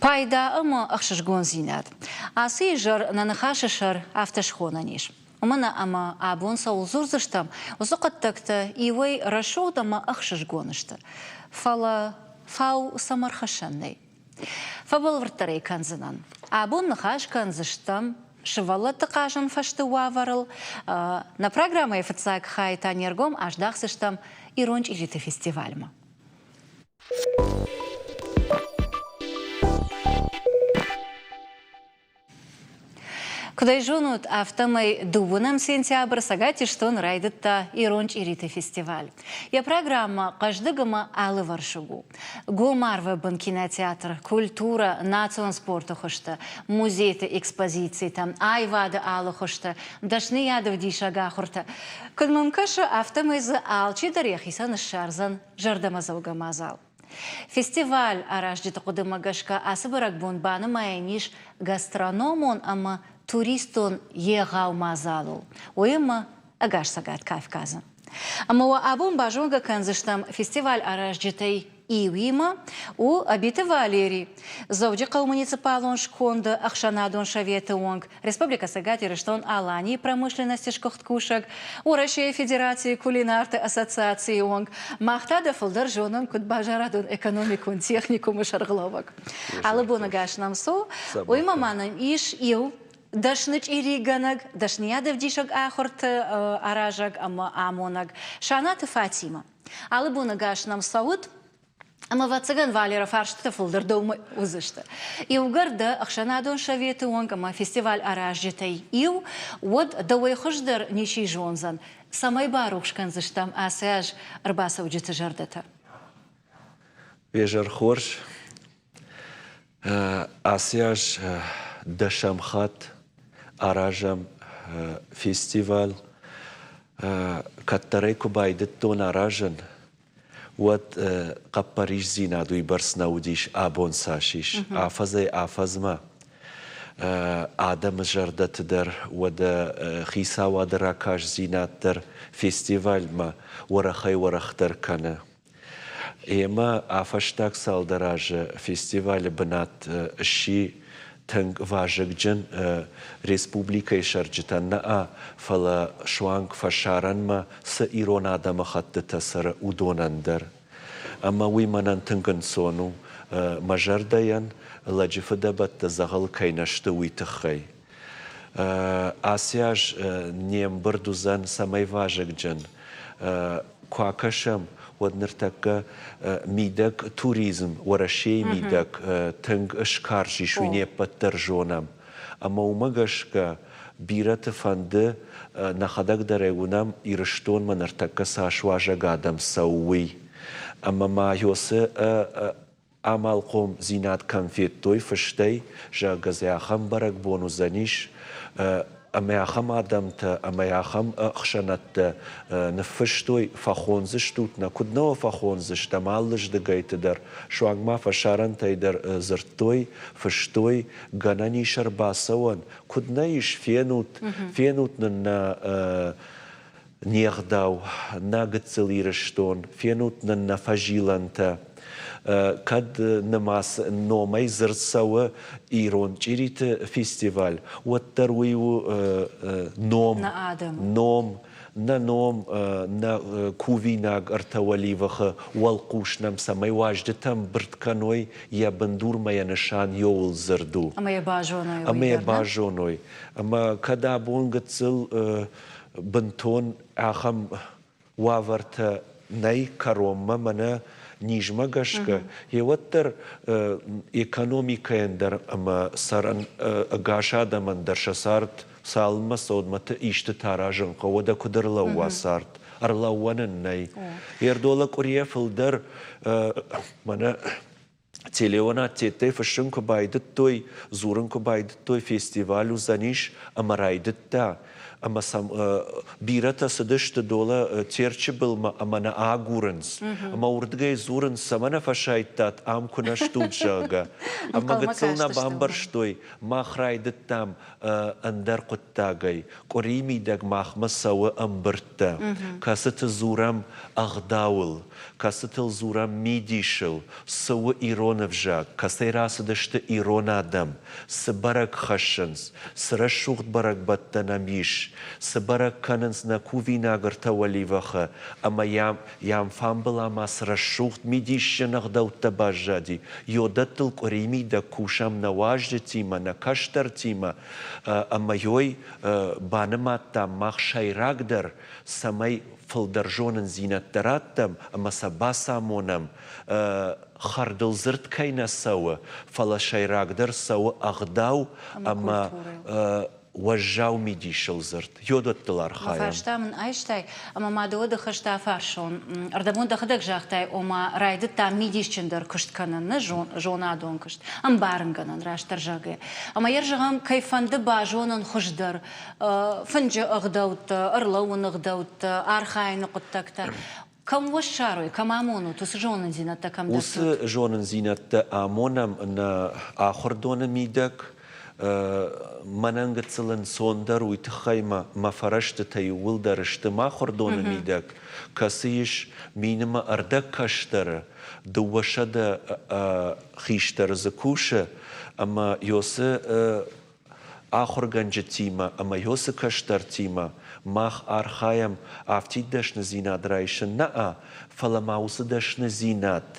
Пайда ӕмӕ ӕхсызгондзинад. Ацы изӕр нӕ ныхасы сӕр афтӕ схонӕн ис. Уымӕн ӕмӕ абон цӕуыл дзурдзыстӕм, уыцы хъуыддӕгтӕ иуӕй рӕсугъд ӕмӕ ӕхсызгон сты, фӕлӕ фау сӕм ӕрхӕссӕн нӕй. Фӕбӕлвырддӕр ӕй кӕндзынӕн. Абон ныхас кӕндзыстӕм сывӕллӕтты хъазӕн фӕзты уавӕрыл. Нӕ программӕйы фыццаг хайы та не ргом аздахдзыстӕм ирон чъириты фестивальмӕ. Куыд ӕй зонут, афтӕмӕй дыууынӕм сентябры Цӕгат Ирыстоны райдыдта ирон чъириты фестиваль. Йӕ программӕ хъӕздыг ӕмӕ алывӕрсыг у. Гом арвы бын кинотеатр, культурӕ, национ спорты хуызтӕ, музейты экспозицитӕ, аивады алы хуызтӕ, дӕсныйады ӕвдисӕг ахуыртӕ. Куыд мӕм кӕсы, афтӕмӕй дзы алчидӕр йӕхицӕн ссардзӕн зӕрдӕмӕдзӕугӕ мадзал. Фестиваль аразджыты хъуыдымӕ гӕсгӕ ацы бӕрӕгбон банымайӕн ис гастрономон ӕмӕ туристон егъау мадзалыл, уыимӕ ӕгас Цӕгат Кавказы. Ӕмӕ уӕ абон базонгӕ кӕндзыстӕм фестиваль аразджытӕй иуимӕ, у Ӕбиты Валери, Дзӕуджыхъӕуы муниципалон сконды ӕхсӕнадон советы уӕнг, Республикӕ Цӕгат Ирыстон-Аланийы промышленности сгуыхт кусӕг, Уӕрӕсейы Федерацийы кулинарты ассоциацийы уӕнг. Мах та дӕ фылдӕр зонӕм куыд базарадон-экономикон техникумы сӕргълӕууӕг. Алы боны гас нӕм цу. Уыимӕ ма нӕм ис иу дӕсны чъиригӕнӕг, дӕсныйадӕвдисӕг ахуырты аразӕг ӕмӕ амонӕг Санаты Фатимӕ. Алы боны гас нӕм цӕут. Ӕмӕ, ӕвӕццӕгӕн, Валера, фарстытӕ фылдӕр дӕумӕ уыдзысты. Иугӕр дӕ ӕхсӕнадон советы онг ӕмӕ фестиваль аразджытӕй иу, уӕд дӕуӕй хуыздӕр ничи зондзӕн, цӕмӕй барухс кӕндзыстӕм ацы аз ӕрбацӕуджыты зӕрдӕтӕ. Везӕр хорз. Ацы аз дӕсӕм хатт аразӕм фестиваль. Кӕддӕр ӕй куы байдыдтон аразын, уӕд хъӕппӕрисдзинад уыйбӕрц нӕ уыдис, абон цас ис. Афӕдзӕй-афӕдзмӕ адӕмы зӕрдӕты дӕр, уӕдӕ хицауады ракастдзинад дӕр фестивальмӕ уӕрӕхӕй-уӕрӕхдӕр кӕны. Ӕмӕ а-фӕстаг цалдӕр азы фестивалы бынат сси тынг вазыгджын республикӕйы цӕрджытӕн нӕ, фӕлӕ суанг фӕсарӕнмӕ цы ирон адӕмыхӕттытӕ цӕры, уыдонӕн дӕр. Ӕмӕ уый мӕнӕн тынг ӕнцон у, мӕ зӕрдӕйӕн лӕджы фыдӕбӕттӕ дзӕгъӕл кӕй нӕ сты, уый тыххӕй. Ацы аз не мбырд уыдзӕн цӕмӕй вазыгджын. Куы акӕсӕм, уӕд ныртӕккӕ мидӕг туризм Уӕрӕсейы мидӕг тынг скарз ис, уый не ппӕт дӕр зонӕм. Ӕмӕ уымӕ гӕсгӕ бирӕты фӕнды, нӕхӕдӕг дӕр ӕй уынӕм, Ирыстонмӕ ныртӕккӕ цас уазӕг адӕм цӕуы, уый. Ӕмӕ ма Йосы амалхъомдзинад кӕм федтой фыстӕй, зӕгъгӕ дзы ахӕм бӕрӕгбон уыдзӕнис, ӕмӕ ахӕм адӕмтӕ ӕмӕ ахӕм ӕхсӕнадтӕ ныффыстой, фӕхондзыстут нӕ, куыд нӕ уӕ фӕхондзыстӕм алыздыгӕйты дӕр, суанг ма фӕсарӕнтӕй дӕр дзырдтой, фыстой, гӕнӕн ис ӕрбацӕуӕн, куыд нӕ ис, фенут, фенут нын нӕ не гъдау, нӕ гыццыл Ирыстон, фенут нын нӕ фӕзилӕнтӕ. Кӕд нымӕц номӕй дзырд цӕуы ирон чъириты фестиваль, уӕддӕр уый у ном, ном, нӕ ном, нӕ кувинаг ӕртӕ уӕливыхы уӕлхъус нӕм цӕмӕй уазджытӕ ӕмбырд кӕной, йӕ бындурмӕ йӕ нысан иуыл дзырд у. Ӕмӕ йӕ базоной. Ӕмӕ йӕ базоной. Ӕмӕ кӕд абон гыццыл бынтон ахӕм уавӕртӕ нӕй кӕронмӕ мӕнӕ низмӕ гӕсгӕ, гъеуӕддӕр экономикӕйӕн дӕр ӕмӕ цӕрӕн ӕгас адӕмӕн дӕр сӕ цард цалынмӕ цӕудмӕты истытӕ аразын хъӕуы, уӕдӕ куыд ӕрлӕууа цард? Ӕрлӕууӕн ын нӕй. Ердола къуырийӕ фылдӕр мӕнӕ Телеонадтеттӕй фыссын куы байдыдтой, дзурын куы байдыдтой, фестиваль уыдзӕнис ӕмӕ райдыдта. Ӕмӕ сӕм бирӕтӕ цыдысты долӕ Терчы былмӕ ӕмӕ нӕ агурынц. Ӕмӕ уырдыгӕй дзурынц, цӕмӕ нӕ фӕсайдтат, ам куы нӕ стут, зӕгъгӕ. Ӕмӕ гыццыл нӕ бамбӕрстой, мах райдыдтам ӕндӕр хъуыддагӕй. Къуырийы мидӕг махмӕ цӕуы ӕмбырдтӕ, кӕцыты дзурӕм ӕгъдауыл, кӕцытыл дзурӕм мидисыл, цы у ирон. ирон ӕвзаг, кӕцӕй рацыдысты ирон адӕм, цы бӕрӕг хӕссынц, цы рӕсугъд бӕрӕгбӕттӕ нӕм ис, цы бӕрӕг кӕнынц нӕ кувинаг ӕртӕ уӕливӕхы ӕмӕ йӕм йӕм фамбыламӕ цы рӕсугъд мидисджын ӕгъдӕуттӕ баззади, йодӕттыл къуыри мидӕг кусӕм нӕ уазджытимӕ, нӕ кӕстӕртимӕ ӕмӕ йой банымадтам мах сӕйрагдӕр, цӕмӕй фылдӕр зонындзинӕдтӕ раттӕм ӕмӕ сӕ бацамонӕм, хӕрдыл дзырд кӕй нӕ цӕуы, фӕлӕ сӕйрагдӕр цӕуы ӕгъдау ӕмӕ уӕззау мидисыл дзырд, йодӕттыл архайӕм. Фарста мын айстай, ӕмӕ ма дӕ уӕды хӕстӕ афарсон. Ӕрдӕбон дӕхӕдӕг загътай, ома райдыдта мидисджындӕр куыст кӕнын, нӕ зонадон куыст, ӕмбарынгӕнӕн, растдӕр зӕгъгӕ. Ӕмӕ йӕ зӕгъӕм, кӕй фӕнды базонын хуыздӕр фынджы ӕгъдӕуттӕ, ӕрлӕууыны ӕгъдӕуттӕ, архайыны хъуыддӕгтӕ. Кӕм уӕ ссарой, кӕм амонут, уыцы зонындзинӕдтӕ кӕм дӕттут? Уыцы зонындзинӕдтӕ амонӕм нӕ ахуырдоны мидӕг. Мӕнӕн гыццыл ӕнцондӕр уый тыххӕй мӕ мӕ фӕрӕзтытӕ иууылдӕр сты мӕ ахуырдоны мидӕг, кӕцы ис минымӕ ӕрдӕг кӕстӕры, 200 хистӕры дзы кусы, ӕмӕ ёсы ахуыргӕнджытимӕ ӕмӕ уыцы кӕстӕртимӕ мах архайӕм афтид дӕсныдзинад райсын нӕ, фӕлӕ ма уыцы дӕсныдзинад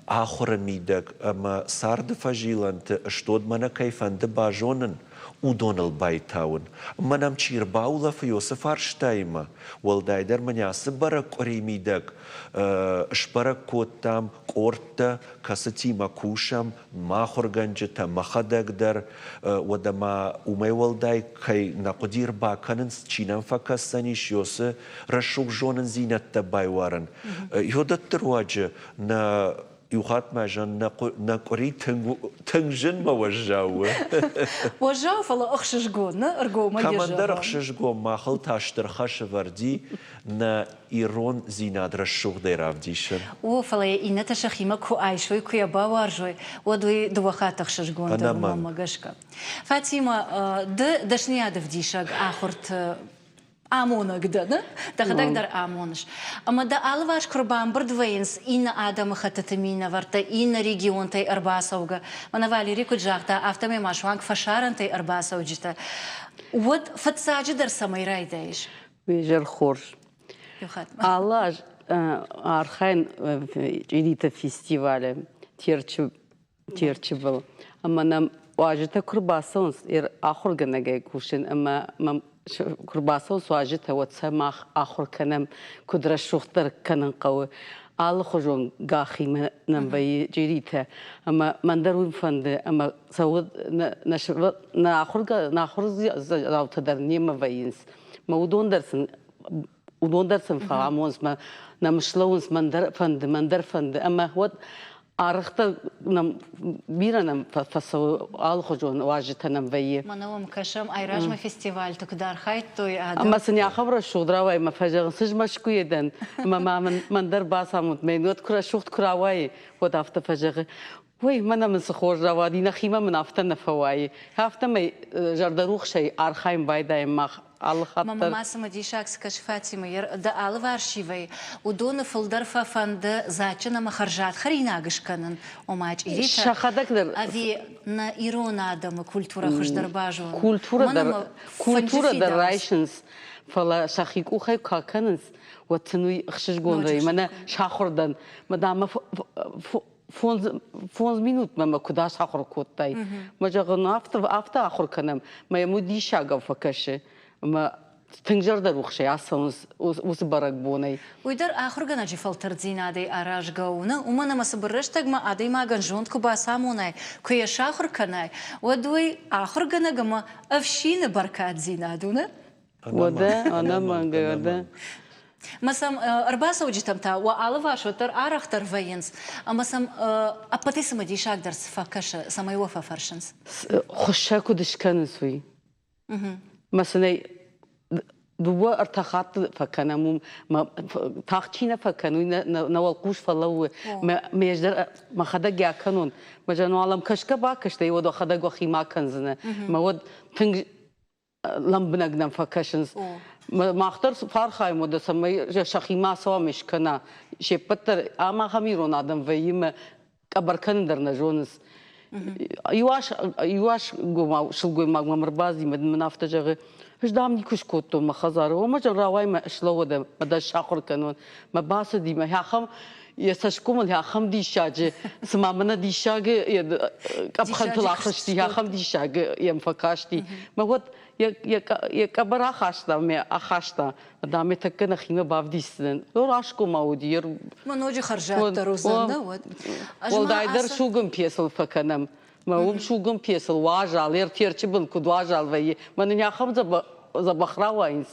ахуыры мидӕг ӕмӕ царды фӕзилӕнты стодмӕ нӕ кӕй фӕнды базонын, уыдоныл байтауын. Ӕмӕ нӕм чи рбаулӕфы уыцы фарстаимӕ, уӕлдайдӕр мӕнӕ ацы бӕрӕг къуыри мидӕг сбӕрӕг кодтам къордтӕ, кӕцытимӕ кусӕм, мӕ ахуыргӕнджытӕ, мӕхӕдӕг дӕр, уӕдӕ ма уымӕй уӕлдай кӕй нӕ хъуыди ӕрбакӕнынц, чи нӕм фӕкӕсдзӕнис, ёсы рӕсугъд зонындзинӕдтӕ байуарын. Ёдӕтты руаджы нӕ иу хатт ма зӕн нӕ къуыри тынг тынг зын мӕ уӕззау у. Уӕззау, фӕлӕ ӕхсызгон, нӕ ӕргомӕй Кӕмӕндӕр ӕхсызгон, махыл та стыр хӕс ӕвӕрди нӕ ирондзинад рӕсугъдӕй равдисын. О, фӕлӕ йӕ иннӕтӕ сӕхимӕ куы айсой, куы йӕ бауарзой, уӕд уый дыууӕ хатты ӕхсызгондӕр у мӕнмӕ гӕсгӕ. Фатимӕ, ды дӕсныйад ӕвдисӕг ахуырты амонӕг дӕ, нӕ? Дӕхӕдӕг дӕр амоныс. Ӕмӕ дӕ алыварс куы рбамбырд вӕййынц иннӕ адӕмыхӕттыты минӕвӕрттӕ, иннӕ регионтӕй ӕрбацӕугӕ, мӕнӕ Валери куыд загъта, афтӕмӕй ма суанг фӕсарӕнтӕй ӕрбацӕуджытӕ, уӕд фыццаджыдӕр цӕмӕй райдайыс? Изӕр хорз. Алы аз архайын чъириты фестивалы Терчы Терчы был. Ӕмӕ нӕм уазджытӕ куы рбацӕуынц, ахуыргӕнӕгӕй кусын ӕмӕ мӕм куы рбацӕуынц уазджытӕ, уӕд сӕ мах ахуыр кӕнӕм, куыд рӕсугъддӕр кӕнын хъӕуы. Алыхуызон гахимӕ нӕм вӕййы чъиритӕ. Ӕмӕ мӕн дӕр уый фӕнды, ӕмӕ цӕуы нӕ ахуырдзаутӕ дӕр немӕ вӕййынц. Мӕ уыдон дӕр сын уыдон дӕр сын фӕамонынц, мӕ нӕм слӕууынц, мӕн дӕр фӕнды, мӕн дӕр фӕнды. Ӕмӕ уӕд арӕхдӕр нӕм бирӕ нӕм фӕцӕуы алыхуызон уазджытӕ нӕм вӕййы. Мӕнӕ уӕм кӕсӕм, айразмӕ фестивальты куыд архайдтой адӕм. Ӕмӕ сын ахӕм рӕсугъд рауайы, мӕ фӕзӕгъын, цы Мӕскуыйы дӕн, ӕмӕ ма мын мӕн дӕр бацамут, мӕ уӕд куы рӕсугъд куы рауайы, уӕд афтӕ фӕзӕгъы, Уый, мӕнӕ мын цы хорз рауади, нӕхимӕ мын афтӕ нӕ фӕуайы. Афтӕмӕй зӕрдӕрухсӕй архайын байдайӕм мах алы хатт дӕр. Мӕ ма цымыдисаг цы кӕсы Фатимӕ, дӕ алыварс чи вӕййы, уыдоны фылдӕр фӕфӕнды дзаджджын ӕмӕ хӕрзад хӕринаг скӕнын, ома чъиритӕ, Сӕхӕдӕг дӕр ӕви нӕ ирон адӕмы культурӕ хуыздӕр базонын? Культурӕ дӕр, культурӕ дӕр райсынц, фӕлӕ сӕхи къухӕй куы акӕнынц, уӕд сын уый ӕхсызгон вӕййы. Мӕнӕ сахуыр дӕн, мӕ дам, фондз минутмӕ мӕ куыд ацахуыр кодтай? Мӕ зӕгъын, афтӕ, афтӕ ахуыр кӕнӕм. Мӕ йӕм уый диссагау фӕкӕсы. Ӕмӕ тынг зӕрдӕрухсӕй ацӕуынц уыцы бӕрӕгбонӕй. Уый дӕр ахуыргӕнӕджы фӕлтӕрддзинадӕй аразгӕ у, нӕ? Уымӕн ӕмӕ цыбыр рӕстӕгмӕ адӕймагӕн зонд куы бацамонай, куы йӕ сахуыр кӕнай, уӕд уый ахуыргӕнӕг ӕмӕ ӕфсины бӕркаддзинад у, нӕ? Уӕдӕ, ӕнӕмӕнгӕй, уӕдӕ. Мӕ сӕм ӕрбацӕуджытӕм та уӕ алыварс уӕддӕр арӕхдӕр вӕййынц, ӕмӕ сӕм ӕппӕтӕй цымыдисагдӕр цы фӕкӕсы, цӕмӕй уӕ фӕфӕрсынц? Хуыссӕг куыд скӕнынц, уый. Мӕ сын ӕй дыууӕ ӕртӕ хатты фӕкӕнӕм уым. Мӕ тагъд чи нӕ фӕкӕны, уый нӕ уӕлхъус фӕлӕууы. Мӕ ӕз дӕр мӕхӕдӕг йӕ акӕнон. Мӕ зӕгъын, уал ӕм кӕсгӕ бакӕстӕй, уӕд уӕхӕдӕг уӕхи ма кӕндзынӕ. Мӕ уӕд тынг лӕмбынӕг нӕм фӕкӕсынц. Мах дӕр фӕархайӕм уӕдӕ, цӕмӕй сӕхимӕ ацӕуа ме скӕна. Се ппӕт дӕр ам ахӕм ирон адӕм вӕййы мӕ. Къӕбӕр кӕнын дӕр нӕ зонынц. Иу ас гомау сылгоймаг мӕм ӕрбацыди мӕ мын афтӕ зӕгъы, ӕз дам никуы скодтон мӕ хӕдзары, омӕ зӕгъ рауай мӕ слӕууӕд ӕмӕ дӕ сахуыр кӕнон. Мӕ бацыди мӕ ахӕм йӕ цӕсгомыл ахӕм диссаджы, цыма мӕнӕ диссагы къӕпхӕнтыл ахызти, ахӕм диссаг йӕм фӕкасти. Мӕ уӕд йӕ къӕбӕр ахаста мӕ ахаста. Дам, ме тӕккӕ нӕхимӕ бавдисдзынӕн. Расгома уыди. Ма ноджы хӕрзаддӕр уыдзӕн, нӕ уӕд? Уӕлдайдӕр сугын пьесыл фӕкӕнӕм. Мӕ уым сугын пьесыл уазал, Терчы бын куыд уазал вӕййы. Мӕ нын ахӕм дзӕбӕх рауайынц.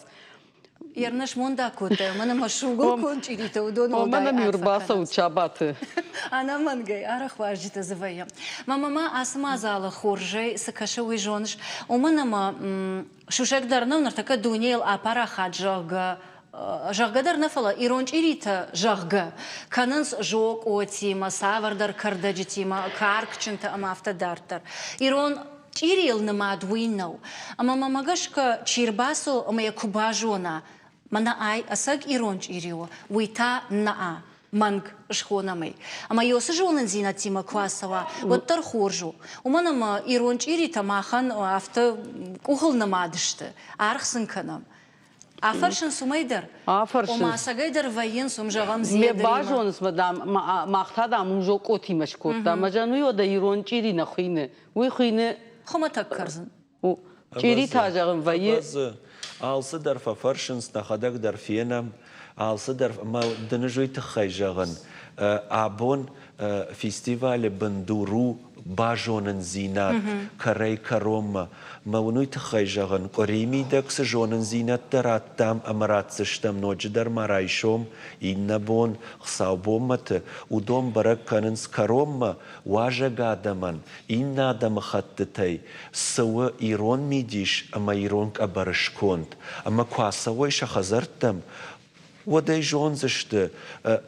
Ернӕ смондаг кодта, мӕнӕ мӕ сугыл конд чъиритӕ уыдон уӕлдай Мӕнӕ ме рбацӕут сабаты. Ӕнӕмӕнгӕй, арӕх уазджытӕ дзы вӕййы. Мамӕ ма ацы мадзалы хорзӕй цы кӕсы, уый зоныс? Уымӕн ӕмӕ Сусӕг дӕр нӕу, ныртӕккӕ дунейыл апарахат, зӕгъгӕ, зӕгъгӕ дӕр нӕ, фӕлӕ ирон чъиритӕ, зӕгъгӕ, кӕнынц зокъотимӕ, цавӕрдӕр кӕрдӕджытимӕ, каркджынтӕ ӕмӕ афтӕ дарддӕр. Ирон чъирийыл нымад уый нӕу. Ӕмӕ мӕмӕ гӕсгӕ, чи рбацӕуы ӕмӕ йӕ куы базона, мӕнӕ ай ӕцӕг ирон чъири у, уый та нӕ мӕнг схонӕм ӕй. Ӕмӕ йоцы зонындзинӕдтимӕ куы ацӕуа, уӕддӕр хорз у. Уымӕн ӕмӕ ирон чъиритӕ махӕн афтӕ къухыл нымад сты, аргъ сын кӕнӕм. Афӕрсынц уымӕй дӕр. Афӕрсынц. Ома, ӕцӕгӕй дӕр вӕййынц уым, зӕгъӕм, Ме базонынц мӕ, дам, мах та, дам, уым зокъотимӕ скодтам. Ӕмӕ зӕгъын, уый уӕдӕ ирон чъири нӕ хуыйны. Уый хуыйны... Хуымӕтӕг кӕрдзын. Чъири та, зӕгъын, вӕййы. Алцыдӕр фӕфӕрсынц, нӕхӕдӕг дӕр фенӕм, алцыдӕр мӕ дын ӕз уый тыххӕй зӕгъын, абон фестивалы бындур у базонындзинад кӕрӕй-кӕронмӕ. Мӕ уын уый тыххӕй зӕгъын, къуырийы мидӕг цы зонындзинӕдтӕ радтам ӕмӕ ратдзыстӕм ноджыдӕр ма райсом, иннӕ бон, хуыцаубонмӕты, уыдон бӕрӕг кӕнынц кӕронмӕ уазӕг адӕмӕн, иннӕ адӕмыхӕттытӕй цы у ирон мидис ӕмӕ ирон къӕбӕры сконд, ӕмӕ куы ацӕуой сӕ хӕдзӕрттӕм, уӕд ӕй зондзысты,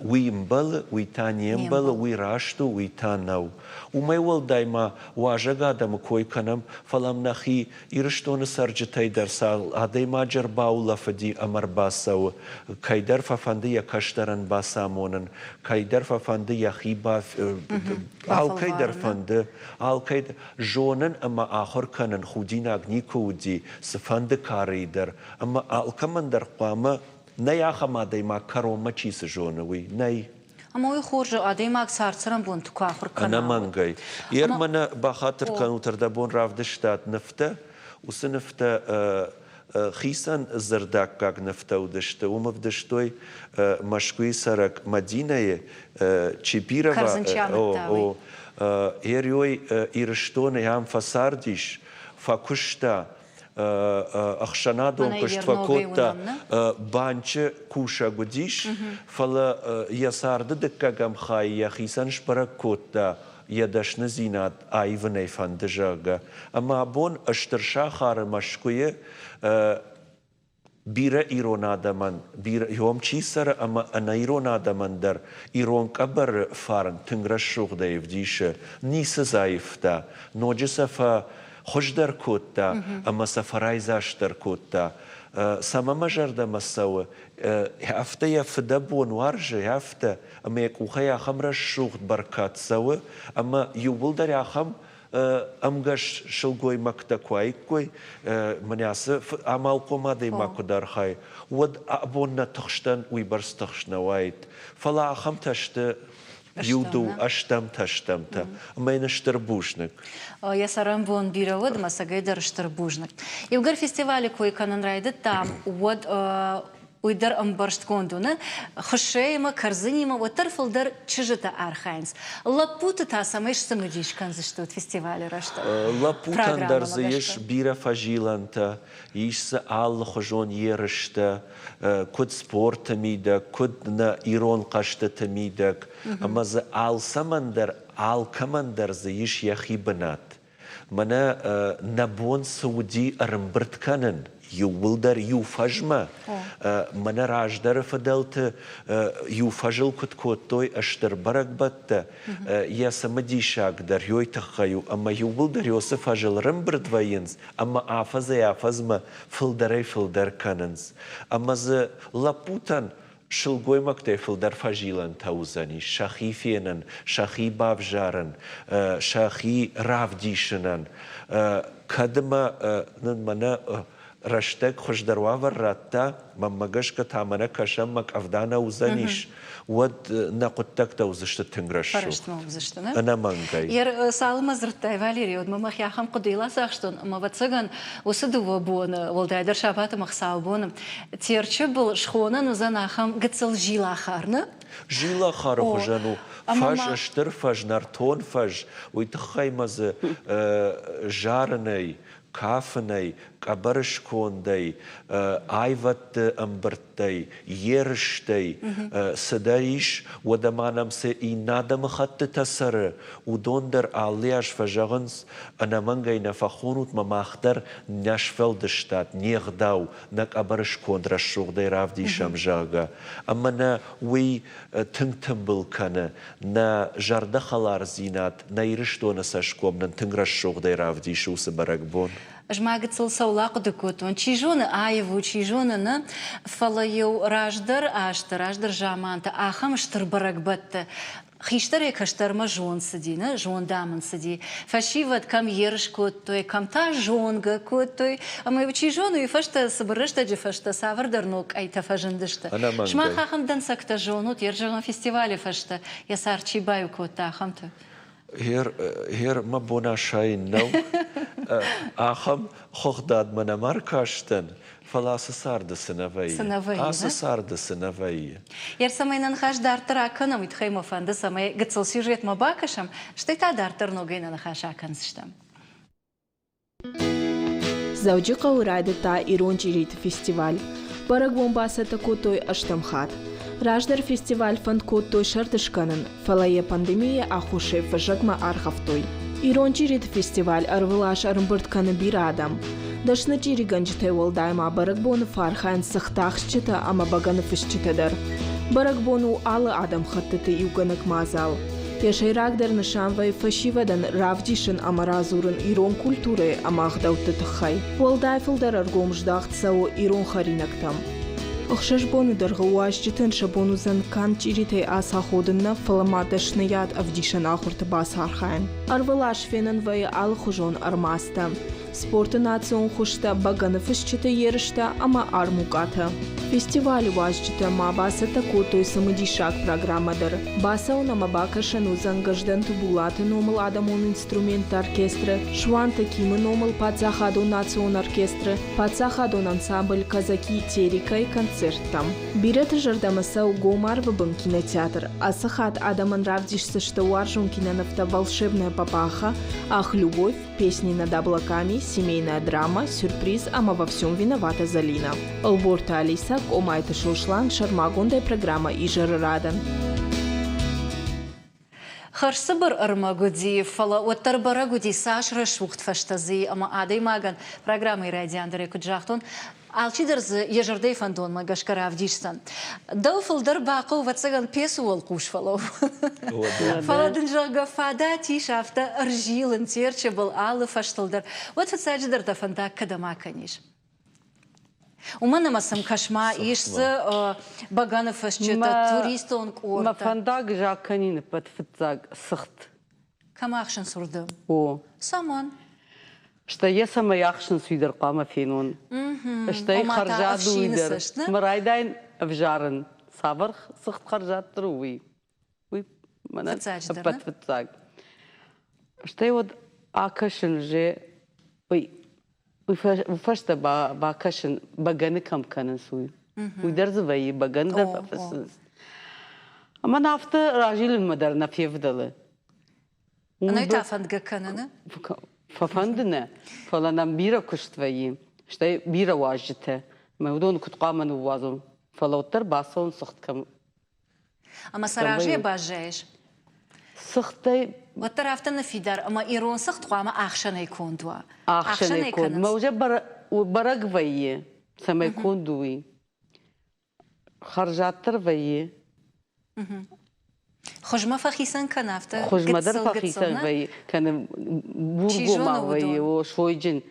уый ӕмбӕлы, уый та не мбӕлы, уый раст у, уый та нӕу. Уымӕй уӕлдай ма уазӕг адӕмы кой кӕнӕм, фӕлӕ нӕхи Ирыстоны цӕрджытӕй дӕр цал адӕймаджы ӕрбаулӕфыди ӕмӕ ӕрбацӕуы, кӕйдӕр фӕфӕнды йӕ кӕстӕрӕн бацамонын, кӕйдӕр фӕфӕнды йӕхи алкӕй дӕр фӕнды, алкӕй зонын ӕмӕ ахуыр кӕнын худинаг никуы уыди цыфӕнды карыйы дӕр, ӕмӕ алкӕмӕн дӕр хъуамӕ нӕй ахӕм адӕймаг кӕронмӕ чи цы зоны, уый нӕй. Ӕмӕ уый хорз у, адӕймаг цард-цӕрӕнбонты куы ахуыр кӕна. Ӕнӕмӕнгӕй. Йе мӕнӕ бахатыр кӕнут, ӕрдӕбон равдыстат нывтӕ. Уыцы нывтӕ хицӕн дзырдаккаг нывтӕ уыдысты. Уым ӕвдыстой Мӕскуыйы цӕрӕг Мадинӕйы Чипирова. Кӕрдзын чи амыдта, уый. Ерёй Ирыстоны ам фӕцардис, фӕкуыста, ӕхсӕнадон куыст фӕкодта, банчы кусӕг уыдис, фӕлӕ йӕ царды дыккӕгӕм хай йӕхицӕн сбӕрӕг кодта йӕ дӕсныдзинад аивынӕй фӕнды, зӕгъгӕ. Ӕмӕ абон стыр сахары Мӕскуыйы бирӕ ирон адӕмӕн, бирӕ уым чи цӕры ӕмӕ ӕнӕирон адӕмӕн дӕр ирон къӕбӕры фарн тынг рӕсугъдӕй ӕвдисы, ницы дзы аивта, ноджы сӕ фӕхуыздӕр кодта ӕмӕ сӕ фӕрайдзастдӕр кодта. Цӕмӕ мӕ зӕрдӕмӕ цӕуы, афтӕ йӕ фыдӕбон уарзы, афтӕ, ӕмӕ йӕ къухӕй ахӕм рӕсугъд бӕркад цӕуы, ӕмӕ иууылдӕр ахӕм ӕмгӕс сылгоймӕгтӕ куы аиккой, мӕнӕ ацы амалхъом адӕймаг куыд архайы, уӕд абон нӕ тыхстӕн уыйбӕрц тыхст нӕ уаид. Фӕлӕ ахӕмтӕ сты иу-дыу ӕстӕмтӕ стӕмтӕ. Ӕмӕ йын стыр бузныг. Йӕ цӕрӕнбон бирӕ уӕд, ӕмӕ цӕгӕй дӕр стыр бузныг. Иугӕр фестивалы кой кӕнын райдыдтам, уӕд уый дӕр ӕмбӕрстгонд у, нӕ? Хуыссӕимӕ, кӕрдзынимӕ уӕддӕр фылдӕр чызджытӕ архайынц. Лӕппуты та цӕмӕй сцымыдис кӕндзыстут фестивалы рӕстӕг? Лӕппутӕн дӕр дзы ис бирӕ фӕзилӕнтӕ, ис дзы алыхуызон ерыстӕ, куыд спорты мидӕг, куыд нӕ ирон хъӕзтыты мидӕг. Ӕмӕ дзы алцӕмӕн дӕр, алкӕмӕн дӕр дзы ис йӕхи бынат. Мӕнӕ нӕ бон цы уыди ӕрӕмбырд кӕнын, иууылдӕр иу фӕзмӕ, мӕнӕ раздӕры фыдӕлты иу фӕзыл куыд кодтой стыр бӕрӕгбӕттӕ, йӕ цымыдисаг дӕр ёй тыххӕй у, ӕмӕ иууылдӕр ёцы фӕзыл ӕрӕмбырд вӕййынц ӕмӕ афӕдзӕй-афӕдзмӕ фылдӕрӕй-фылдӕр кӕнынц. Ӕмӕ дзы лӕппутӕн. Сылгоймӕгтӕй фылдӕр фӕзилӕнтӕ уыдзӕнис сӕхи фенын, сӕхи бавзарын, сӕхи равдисынӕн. Кӕд ӕмӕ нын мӕнӕ рӕстӕг хуыздӕр уавӕр радта, мӕнмӕ гӕсгӕ та мӕнӕ кӕсӕм, мӕ къӕвда нӕ уыдзӕнис, уӕд нӕ хъуыддӕгтӕ уыдзысты тынг рӕсугъд. Фӕрӕстмӕ уыдзысты, нӕ? Ӕнӕмӕнгӕй. Цалынмӕ дзырдтай, Валерий, уӕдмӕ мӕхи ахӕм хъуыдыйыл ацахстон, ӕмӕ, ӕвӕццӕгӕн, уыцы дыууӕ боны, уӕлдайдӕр сабат ӕмӕ хуыцаубоны, Терчы был схонӕн уыдзӕн ахӕм гыццыл зилахар, нӕ? Зилахары хуызӕн у. Фӕз, стыр фӕз, нӕртон фӕз. Уый тыххӕй ма дзы зарынӕй, кафынӕй, къӕбӕры скондӕй, аивӕдты ӕмбырдтӕй, ерыстӕй цыдӕр ис, уӕдӕ ма нӕм цы иннӕ адӕмыхӕттытӕ цӕры, уыдон дӕр алы аз фӕзӕгъынц, ӕнӕмӕнгӕй нӕ фӕхонут мӕ мах дӕр нӕ сфӕлдыстад, не гъдау, нӕ къӕбӕры сконд рӕсугъдӕй равдисӕм, зӕгъгӕ. Ӕмӕ нӕ уый тынг тымбыл кӕны, нӕ зӕрдӕхӕлардзинад, нӕ Ирыстоны цӕсгом нын тынг рӕсугъдӕй равдисы уыцы бӕрӕгбон. Ӕз ма гыццыл цӕуыл ахъуыды кодтон, чи зоны, аив у, чи зоны, нӕ, фӕлӕ-иу раздӕр азты, раздӕр заманты ахӕм стыр бӕрӕгбӕтты хистӕрӕй кӕстӕрмӕ зонд цыди, нӕ зонд амынд цыди. Фӕсивӕд кӕм ерыс кодтой, кӕм та зонгӕ кодтой. Ӕмӕ чи зоны, уый фӕстӕ цыбыр рӕстӕджы фӕстӕ цавӕрдӕр ног къӕйтӕ фӕзындысты. Сымах ахӕм дӕнцӕгтӕ зонут, Ержелон фестивалы фӕстӕ йӕ цард чи баиу кодта, ахӕмты? Гъер мӕ бон асайын нӕу. Ахӕм хыгъдадмӕ нӕма ркастӕн, фӕлӕ ацы царды цы нӕ вӕййы. Цы нӕ вӕййы. Ацы царды цы нӕ вӕййы. Ер цӕмӕй нӕ ныхас дарддӕр акӕнӕм, уый тыххӕй мӕ фӕнды, цӕмӕй гыццыл сюжетмӕ бакӕсӕм, стӕй та дарддӕр ногӕй нӕ ныхас акӕндзыстӕм. Дзӕуджыхъӕуы райдыдта ирон чъириты фестиваль. Бӕрӕгбон бацӕттӕ кодтой ӕстӕм хатт. Раздӕр фестиваль фӕнд кодтой сӕрды скӕнын, фӕлӕ йӕ пандемийы аххосӕй фӕззӕгмӕ аргъӕвтой. Ирон чъириты фестиваль ӕрвылаз ӕрӕмбырд кӕны бирӕ адӕм. Дӕсны чъиригӕнджытӕй уӕлдай ма бӕрӕгбоны фӕархайынц цыхтахсджытӕ ӕмӕ бӕгӕныфысджытӕ дӕр. Бӕрӕгбон у алы адӕмхӕттыты иугӕнӕг мадзал. Йӕ сӕйрагдӕр нысан вӕййы фӕсивӕдӕн равдисын ӕмӕ радзурын ирон культурӕйы ӕмӕ ӕгъдӕутты тыххӕй. Уӕлдай фылдӕр ӕргом здӕхт цӕуы ирон хӕринӕгтӕм. Ӕхсӕз боны дӕргъы уазджытӕн сӕ бон уыдзӕн канд чъиритӕй ацаходын нӕ, фӕлӕ ма дӕсныйад ӕвдисӕн ахуырты бацархайын. Ӕрвылаз фенӕн вӕййы алыхуызон ӕрмадзтӕ. Спорты национ хуызтӕ, бӕгӕныфысджыты ерыстӕ ӕмӕ армукъатӕ. Фестивалы уазджытӕ ма бацӕттӕ кодтой цымыдисаг программӕ дӕр. Бацӕуын ӕмӕ бакӕсӕн уыдзӕн Гӕздӕнты Булаты номыл адӕмон инструментты оркестры, Суанты Кимы номыл паддзахадон национ оркестры, паддзахадон ансамбль «Казаки Терека»-йы концерттӕм. Бирӕты зӕрдӕмӕ цӕуы гом арвы бын кинотеатр. Ацы хатт адӕмӕн равдисдзысты уарзон кинонывтӕ «Волшебная папаха», «Ах, любовь», Песни над облаками, семейная драма, сюрприз ӕмӕ во всем виновата Залина. Ӕлборты Алиса, Къомайты Сослан, сӕрмагондӕй программӕ Изӕры радӕн. Хӕрзцыбыр ӕрмӕг уыди, фӕлӕ уӕддӕр бӕрӕг уыди, цас рӕсугъд фӕстӕ дзы и ӕмӕ адӕймагӕн программӕйы райдиан дӕр ӕй куыд загътон, алчидӕр дзы йӕ зӕрдӕйы фӕндонмӕ гӕсгӕ равдисдзӕн. Дӕу фылдӕр бахъӕуы, ӕвӕццӕгӕн, пецы уӕлхъус фӕлӕуу. Фӕлӕ дын, зӕгъгӕ, фадат ис афтӕ ӕрзилын Терчы был алы фӕзтыл дӕр, уӕд фыццаджыдӕр дӕ фӕндаг кӕдӕм акӕнис? Уымӕн ӕмӕ сӕм кӕс-ма, ис дзы бӕгӕны фысджытӕ, туристон къордтӕ. Мӕ фӕндаг акӕнин ӕппӕт фыццаг цыхт. Кӕм ӕхсынц уырдӕм? О. Цӕмӕн? Стӕй йӕ цӕмӕй ӕхсынц, уый дӕр хъуамӕ фенон. Стӕй хӕрзад у уый дӕр. Мӕ райдайын ӕвзарын, цавӕр цыхт хӕрзаддӕр у, уый. Уый мӕнӕн ӕппӕт фыццаг. Стӕй уӕд акӕсын же, уый уый фӕстӕ бакӕсын, бӕгӕны кӕм кӕнынц, уый. Уый дӕр дзы вӕййы, бӕгӕны дӕр фӕфыссынц. Ӕмӕ афтӕ разилынмӕ дӕр нӕ февдӕлы. Ӕнӕ та фӕндгӕ кӕныны? Фӕфӕнды нӕ, фӕлӕ нӕм бирӕ куыст вӕййы, стӕй бирӕ уазджытӕ. Мӕ уыдон куыд хъуамӕ ныууадзон? Фӕлӕ уӕддӕр бацӕуын цыхт кӕм Ӕмӕ сӕ разӕй баззайыс? Цыхтӕй. Уӕддӕр афтӕ ныффидар, ӕмӕ ирон цыхт хъуамӕ ӕхсӕнӕй конд уа. Ӕхсӕнӕй конд. Мӕ уже бӕрӕг вӕййы, цӕмӕй конд у, уый. Хӕрзаддӕр вӕййы. Хуызмӕ фӕхицӕн кӕн афтӕ. Хуызмӕ дӕр фӕхицӕн вӕййы, кӕны бургомау вӕййы, о, сойджын.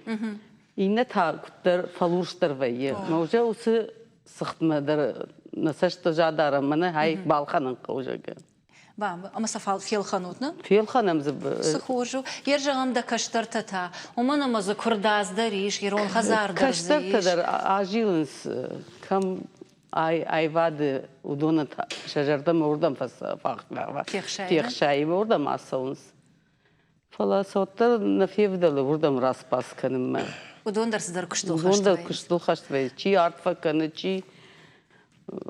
Иннӕ та куыддӕр фӕлурсдӕр вӕййы. Мӕ уже уыцы цыхтмӕ дӕр. Нӕ цӕст задарӕм, мӕнӕ ай балхӕнын хъӕуы, зӕгъгӕ. Ӕмӕ сӕ фелхӕнут, нӕ? Фелхӕнӕм дзы. Цы хорз у. Йе зӕгъӕм дӕ кӕстӕртӕ та, уымӕн ӕмӕ дзы куырдадз дӕр ис, ирон хӕдзар дӕр дзы ис. Кӕстӕртӕ дӕр азилынц, кӕм аивады уыдоны сӕ зӕрдӕмӕ уырдӕм фехсайы, уырдӕм ацӕуынц. Фӕлӕ сӕ уӕддӕр нӕ февдӕлы уырдӕм распас кӕнынмӕ. Уыдон дӕр цыдӕр куыстыл хӕст Уыдон дӕр куыстыл хӕст вӕййынц. Чи арт фӕкӕны, чи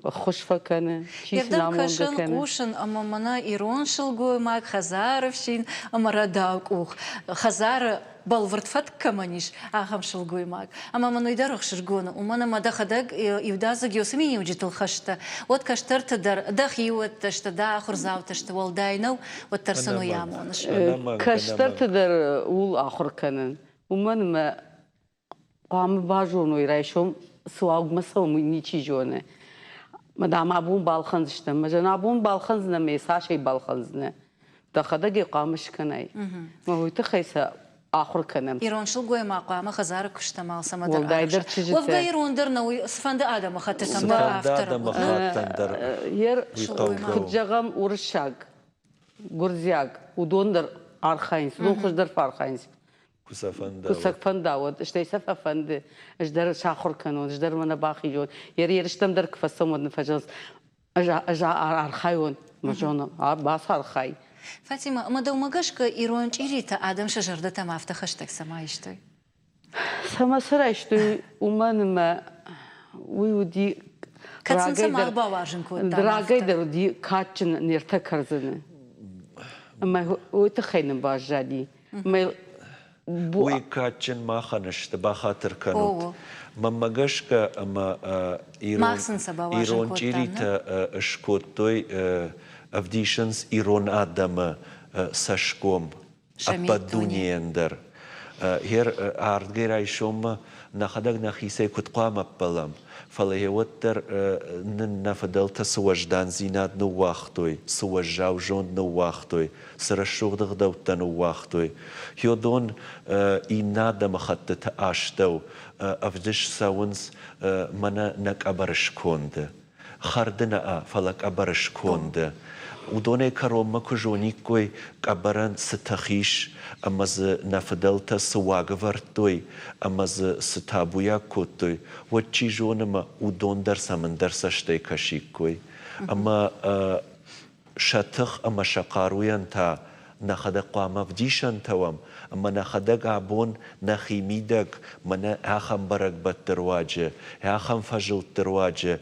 ӕххуыс фӕкӕны, чи сын амонгӕ кӕны. Хъусын ӕмӕ мӕнӕ ирон сылгоймаг, хӕдзары фсин ӕмӕ рӕдау къух. Хӕдзары бӕлвырд фӕтк кӕмӕн ис, ахӕм сылгоймаг. Ӕмӕ мын уый дӕр ӕхсызгон у, уымӕн ӕмӕ дӕхӕдӕг иудадзыг уыцы миниуджытыл хӕстӕ, уӕд кӕстӕрты дӕр дӕхиуӕттӕ сты, дӕ ахуырдзаутӕ сты, уӕлдай нӕу, уӕддӕр сын уый амоныс. Кӕстӕрты дӕр ууыл ахуыр кӕнын, уымӕн ӕмӕ хъуамӕ базоной, райсом цы уагмӕ цӕуӕм, уый ничи зоны. Мӕ дам абон балхӕндзыстӕм, мӕ зӕн абон балхӕндзынӕ ӕмӕ цасӕй балхӕндзынӕ. Дӕхӕдӕг ӕй хъуамӕ скӕнай. Мӕ уый тыххӕй сӕ ахуыр кӕнӕм. Ирон сылгоймаг хъуамӕ хӕдзары куыстӕм алцӕмӕ дӕр Уӕлдайдӕр чызджытӕ. Уӕвгӕ ирон дӕр нӕ, уый цыфӕнды адӕмыхӕттытӕм дӕр автор. Адӕмыхаттӕн дӕр. Куыд зӕгъӕм, уырыссаг, гуырдзиаг, уыдон дӕр архайынц, уыдон хуыздӕр фӕархайынц. Куы сӕ фӕнда, куы сӕ фӕнда, уӕд стӕй сӕ фӕфӕнды, ӕз дӕр сахуыр кӕнон, ӕз дӕр мӕ нӕ бахизон. Ерыстӕм дӕр куы фӕцӕуӕм, уӕд нын фӕзӕгъынц, ӕз архайон, мӕ зоны, бацархай. Фатима, ӕмӕ дӕумӕ гӕсгӕ ирон чъиритӕ адӕм сӕ зӕрдӕтӕм афтӕ хӕстӕг цӕмӕ истой? Цӕмӕ сӕ райстой, уымӕн ӕмӕ уый уыди Кӕд сын сӕ мах бауарзын кодтам? Рагӕй дӕр уыди кадджын не ртӕ кӕрдзыны. Ӕмӕ уый тыххӕй нын баззади. Уый кадджын махӕн сты, бахатыр кӕнут. Мӕнмӕ гӕсгӕ ӕмӕ ирон чъиритӕ скодтой, ӕвдисынц ирон адӕмы цӕсгом ӕппӕт дунейӕн дӕр. Гъер ардгӕй райсоммӕ нӕхӕдӕг нӕхицӕй куыд хъуамӕ ӕппӕлӕм, фӕлӕ йӕ уӕддӕр нын нӕ фыдӕлтӕ цы уӕздандзинад ныууагътой, цы уӕззау зонд ныууагътой, цы рӕсугъд ӕгъдӕуттӕ ныууагътой, уыдон иннӕ адӕмыхӕттыты астӕу ӕвдыст цӕуынц мӕнӕ нӕ къӕбӕры сконды. Хӕрды нӕ, фӕлӕ къӕбӕры сконды. Уыдонӕй кӕронмӕ куы зониккой, къӕбӕрӕн цы тых ис ӕмӕ дзы нӕ фыдӕлтӕ цы уаг ӕвӕрдтой ӕмӕ дзы цы табуйаг кодтой, уӕд чи зоны мӕ уыдон дӕр цӕмӕндӕр цӕстӕй кӕсиккой. Ӕмӕ сӕ тых ӕмӕ сӕ хъаруйӕн та нӕхӕдӕг хъуамӕ ӕвдисӕнтӕ уӕм ӕмӕ нӕхӕдӕг абон нӕхи мидӕг мӕнӕ ахӕм бӕрӕгбӕтты руаджы, ахӕм фӕзылдты руаджы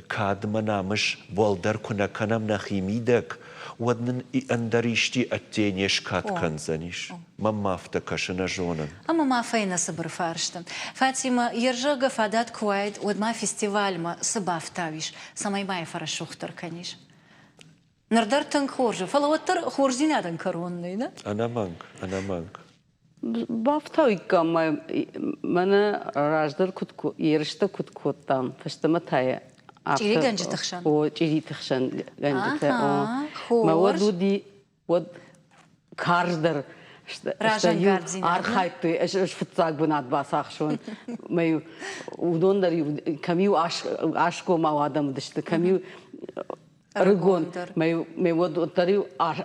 кадмӕ намыс уӕлдӕр куы нӕ кӕнӕм нӕхи мидӕг, уӕд нын ӕндӕр исти ӕдде не скад кӕндзӕнис. Мӕнмӕ афтӕ кӕсы, нӕ зонын. Ӕмӕ ма фӕйнӕ цыбыр фарсты. Фатимӕ, йе рзӕгъгӕ фадат куы уаид, уӕд ма фестивальмӕ цы бафтауис, цӕмӕй ма йӕ фӕрӕсугъддӕр кӕнис? Ныр дӕр тынг хорз у, фӕлӕ уӕддӕр хорздзинадӕн кӕрон нӕй, нӕ? Ӕнӕмӕнг, ӕнӕмӕнг. Бафтауиккам ма мӕнӕ раздӕр куыд ерыстӕ куыд кодтам, фӕстӕмӕ та йӕ Чъиригӕнджыты хсӕн? О, чъириты хсӕн гӕнджытӕ. Мӕ уӕд уыди уӕд карздӕр архайдтой, ӕз фыццаг бынат бацахсон. Мӕ уыдон дӕр кӕм-иу асгомау адӕм уыдысты, кӕм-иу ӕрыгон, мӕ уӕд уӕддӕр-иу